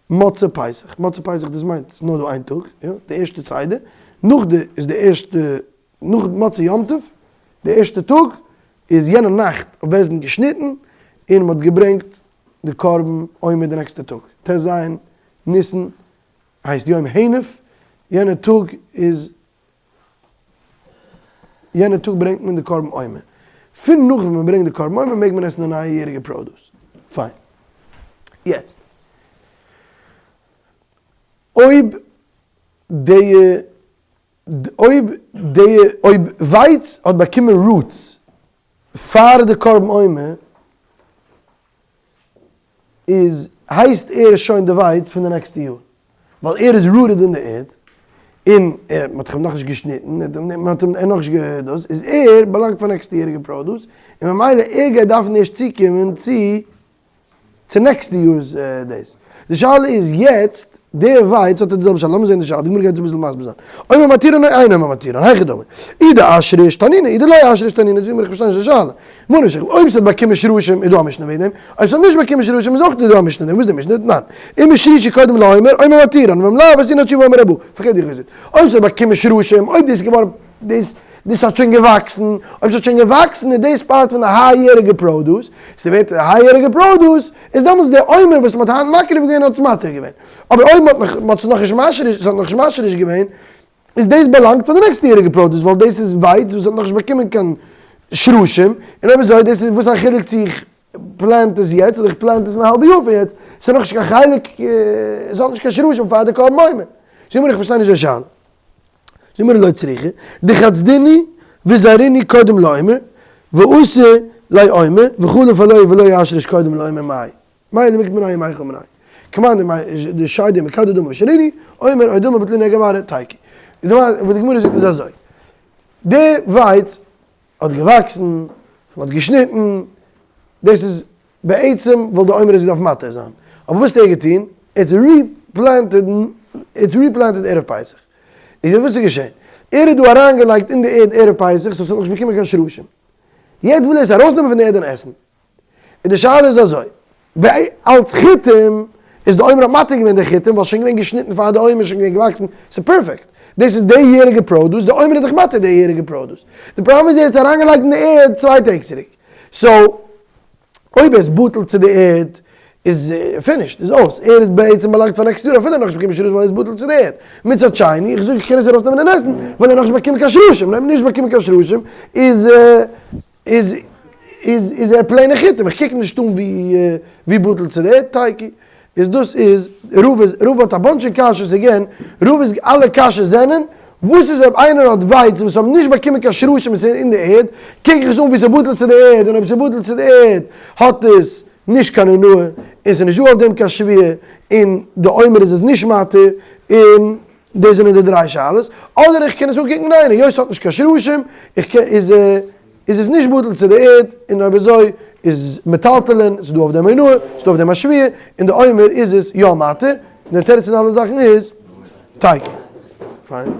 מוצאי פסח, מוצאי פסח דאס מיינט ס'איז נאר דא איין טאג, יא, די ערשטע סדר, נאך די איז די ערשטע, נאך מוצאי יום טוב, די ערשטע טאג, איז יענע נאכט האט בית דין געשניטן, און מ'האט געברענגט די קרבן עומר די נעקסטע טאג, ט ז ניסן הייסט יום הנף, יענע טאג איז יענע טאג ברענגט מען די קרבן עומר. פון נאך ווען מען ברענגט די קרבן עומר מעג מען עסן די נייע יעריגע produce. פיין. יעצט. אויב די אויב די אויב ווייץ האט באקומען roots פאר די קרבן עומר איז הייסט ער שוין די ווייץ פון די נעקסטע יאר. ווייל ער איז rooted אין די ערד. און ער מען האט אים נאכנישט געשניטן, מען האט אים נאכנישט דאס, איז ער באלאנגט פאר נעקסטע יעריגע produce, און ממילא ער גייט דארפן ערשט צוקומען צו צו נעקסטע יאר'ס דאס. די שאלה איז יעצט, די ווייץ האט ער די זעלבע שאלה, לאמיר זען די שאלה, די גמרא גייט עס אביסל מסביר זיין. אומר מתירין או אינו אומר מתירין, היכי דמי. אי דאשריש תנינא, אי דלא אשריש תנינא, זאג מיר איך פארשטיי נישט די שאלה. ממה נפשך, אויב ס'האט באקומען שרשים איז דא א משנה וועגן דעם, אויב ס'האט נישט באקומען שרשים איז אויך דא א משנה וועגן דעם, וואס איז די משנה? תנן, אם השרישו קודם לעומר, אומר מתירין, ואם לאו, עשינן תשובה עומר הבא. פארקערט ווי איך געזאגט. אויב ס'האט באקומען שרשים, אויב דאס איז געווארן, דאס דאס האט שוין געוואקסן, אויב ס'האט שוין געוואקסן איז דאס part פון די היי יעריגע produce, ס'ווערט היי יעריגע produce, איז דעמאלטס די עומר וואס מ'האט היינט מקריב געווען האט עס מתיר געווען. אבער אויב מ'האט נאך, מ'האט עס נאכנישט משריש, ס'האט נאכנישט משריש געווען, איז דאס באלאנגט פאר די נעקסטע יעריגע produce ווייל דאס איז ווייץ וואס האט נאכנישט באקומען קיין שרשים, און אויב אזוי דאס איז וואס א חילוק צו איך plant עס יעצט אדער איך plant עס אין א האלבע יאר פון יעצט, ס'איז נאכנישט קיין חלק, עס האט נישט קיין שרשים פאר די קרבן עומר. זאג מיר איך פארשטיי נישט די שאלה. זאג מיר לא צריכא, דחצדינהו וזרעינהו קודם לעומר, ואתא לעומר, וחלף עלויה ולא אשריש קודם לעומר מאי. מאי למקט מנין מיכל מנין. כמאן דשיידי מקדמא ושריני, עומר או דילמא בטליניה גמרא תיקו. וואס די גמרא זאגט איז אזוי, די ווייץ האט געוואקסן, מען האט געשניטן, דאס איז בעצם וואלט די עומר עס געדארפט מתיר זיין, אבער וואס האט ער געטון? ער האט עס replanted, ער האט עס replanted ערב פסח. איז וואס איז געשען? ער האט דא אריינגעלייגט אין די ערד ערב פסח, so עס האט נאכנישט באקומען קיין שרשים. יעצט וויל ער עס ארויסנעמען פון די ערד און עסן. און די שאלה איז אזוי, ביי אלץ חיטים איז די עומר האט מתיר געווען די חיטים ווייל שוין געווען געשניטן פאר די עומר שוין געווען געוואקסן, ס'איז perfect, דאס איז די יעריגע produce, די עומר איז דאך מתיר די יעריגע produce, די פראבלעם איז ער האט עס אריינגעלייגט אין די ערד צוויי טעג צוריק, so אויב ער איז בטל צו די ערד איז finished, איז אויס, ער איז בעצם באלאנגט פאר נעקסט יאר אפילו ער האט נאכנישט באקומען שרשים ווייל ער איז בטל צו די ערד, מצד שני איך זאג איך קען עס ארויסנעמען און עסן ווייל ער האט נאכנישט באקומען קיין שרשים, און אויב נישט באקומען קיין שרשים איז איז איז איז ער plain ע חיטים, איך קוק נישט אן ווי ווי בטל צו די ערד, תיקו. איז דאס איז רב איז רב האט א bunch פון קשיות again, רב איז אלע קשיות זענען, וואס איז אויב איינער האט ווייץ וואס האבן נישט באקומען קיין שרשים און ס'איז אין די ערד, קוק איך עס אן ווי ס'איז בטל צו די ערד, און אויב ס'איז בטל צו די ערד האט עס נישט קיין אונאה, און ס'איז נישט דא אויף דעם קיין שבועה, און די עומר איז עס נישט מתיר, און. דאס זענען די דריי שאלות, אדער איך קען עס אנקוקן ניין, היות ס'האט נישט קיין שרשים, איך קען, איז איז עס נישט בטל צו די ערד, און אויב אזוי איז מטלטלין, ס'איז דא אויף דעם אונאה, ס'איז דא אויף דעם א שבועה, און די עומר איז עס יא מתיר, און די תירוץ פון אלע זאכן איז תיקו. פיין.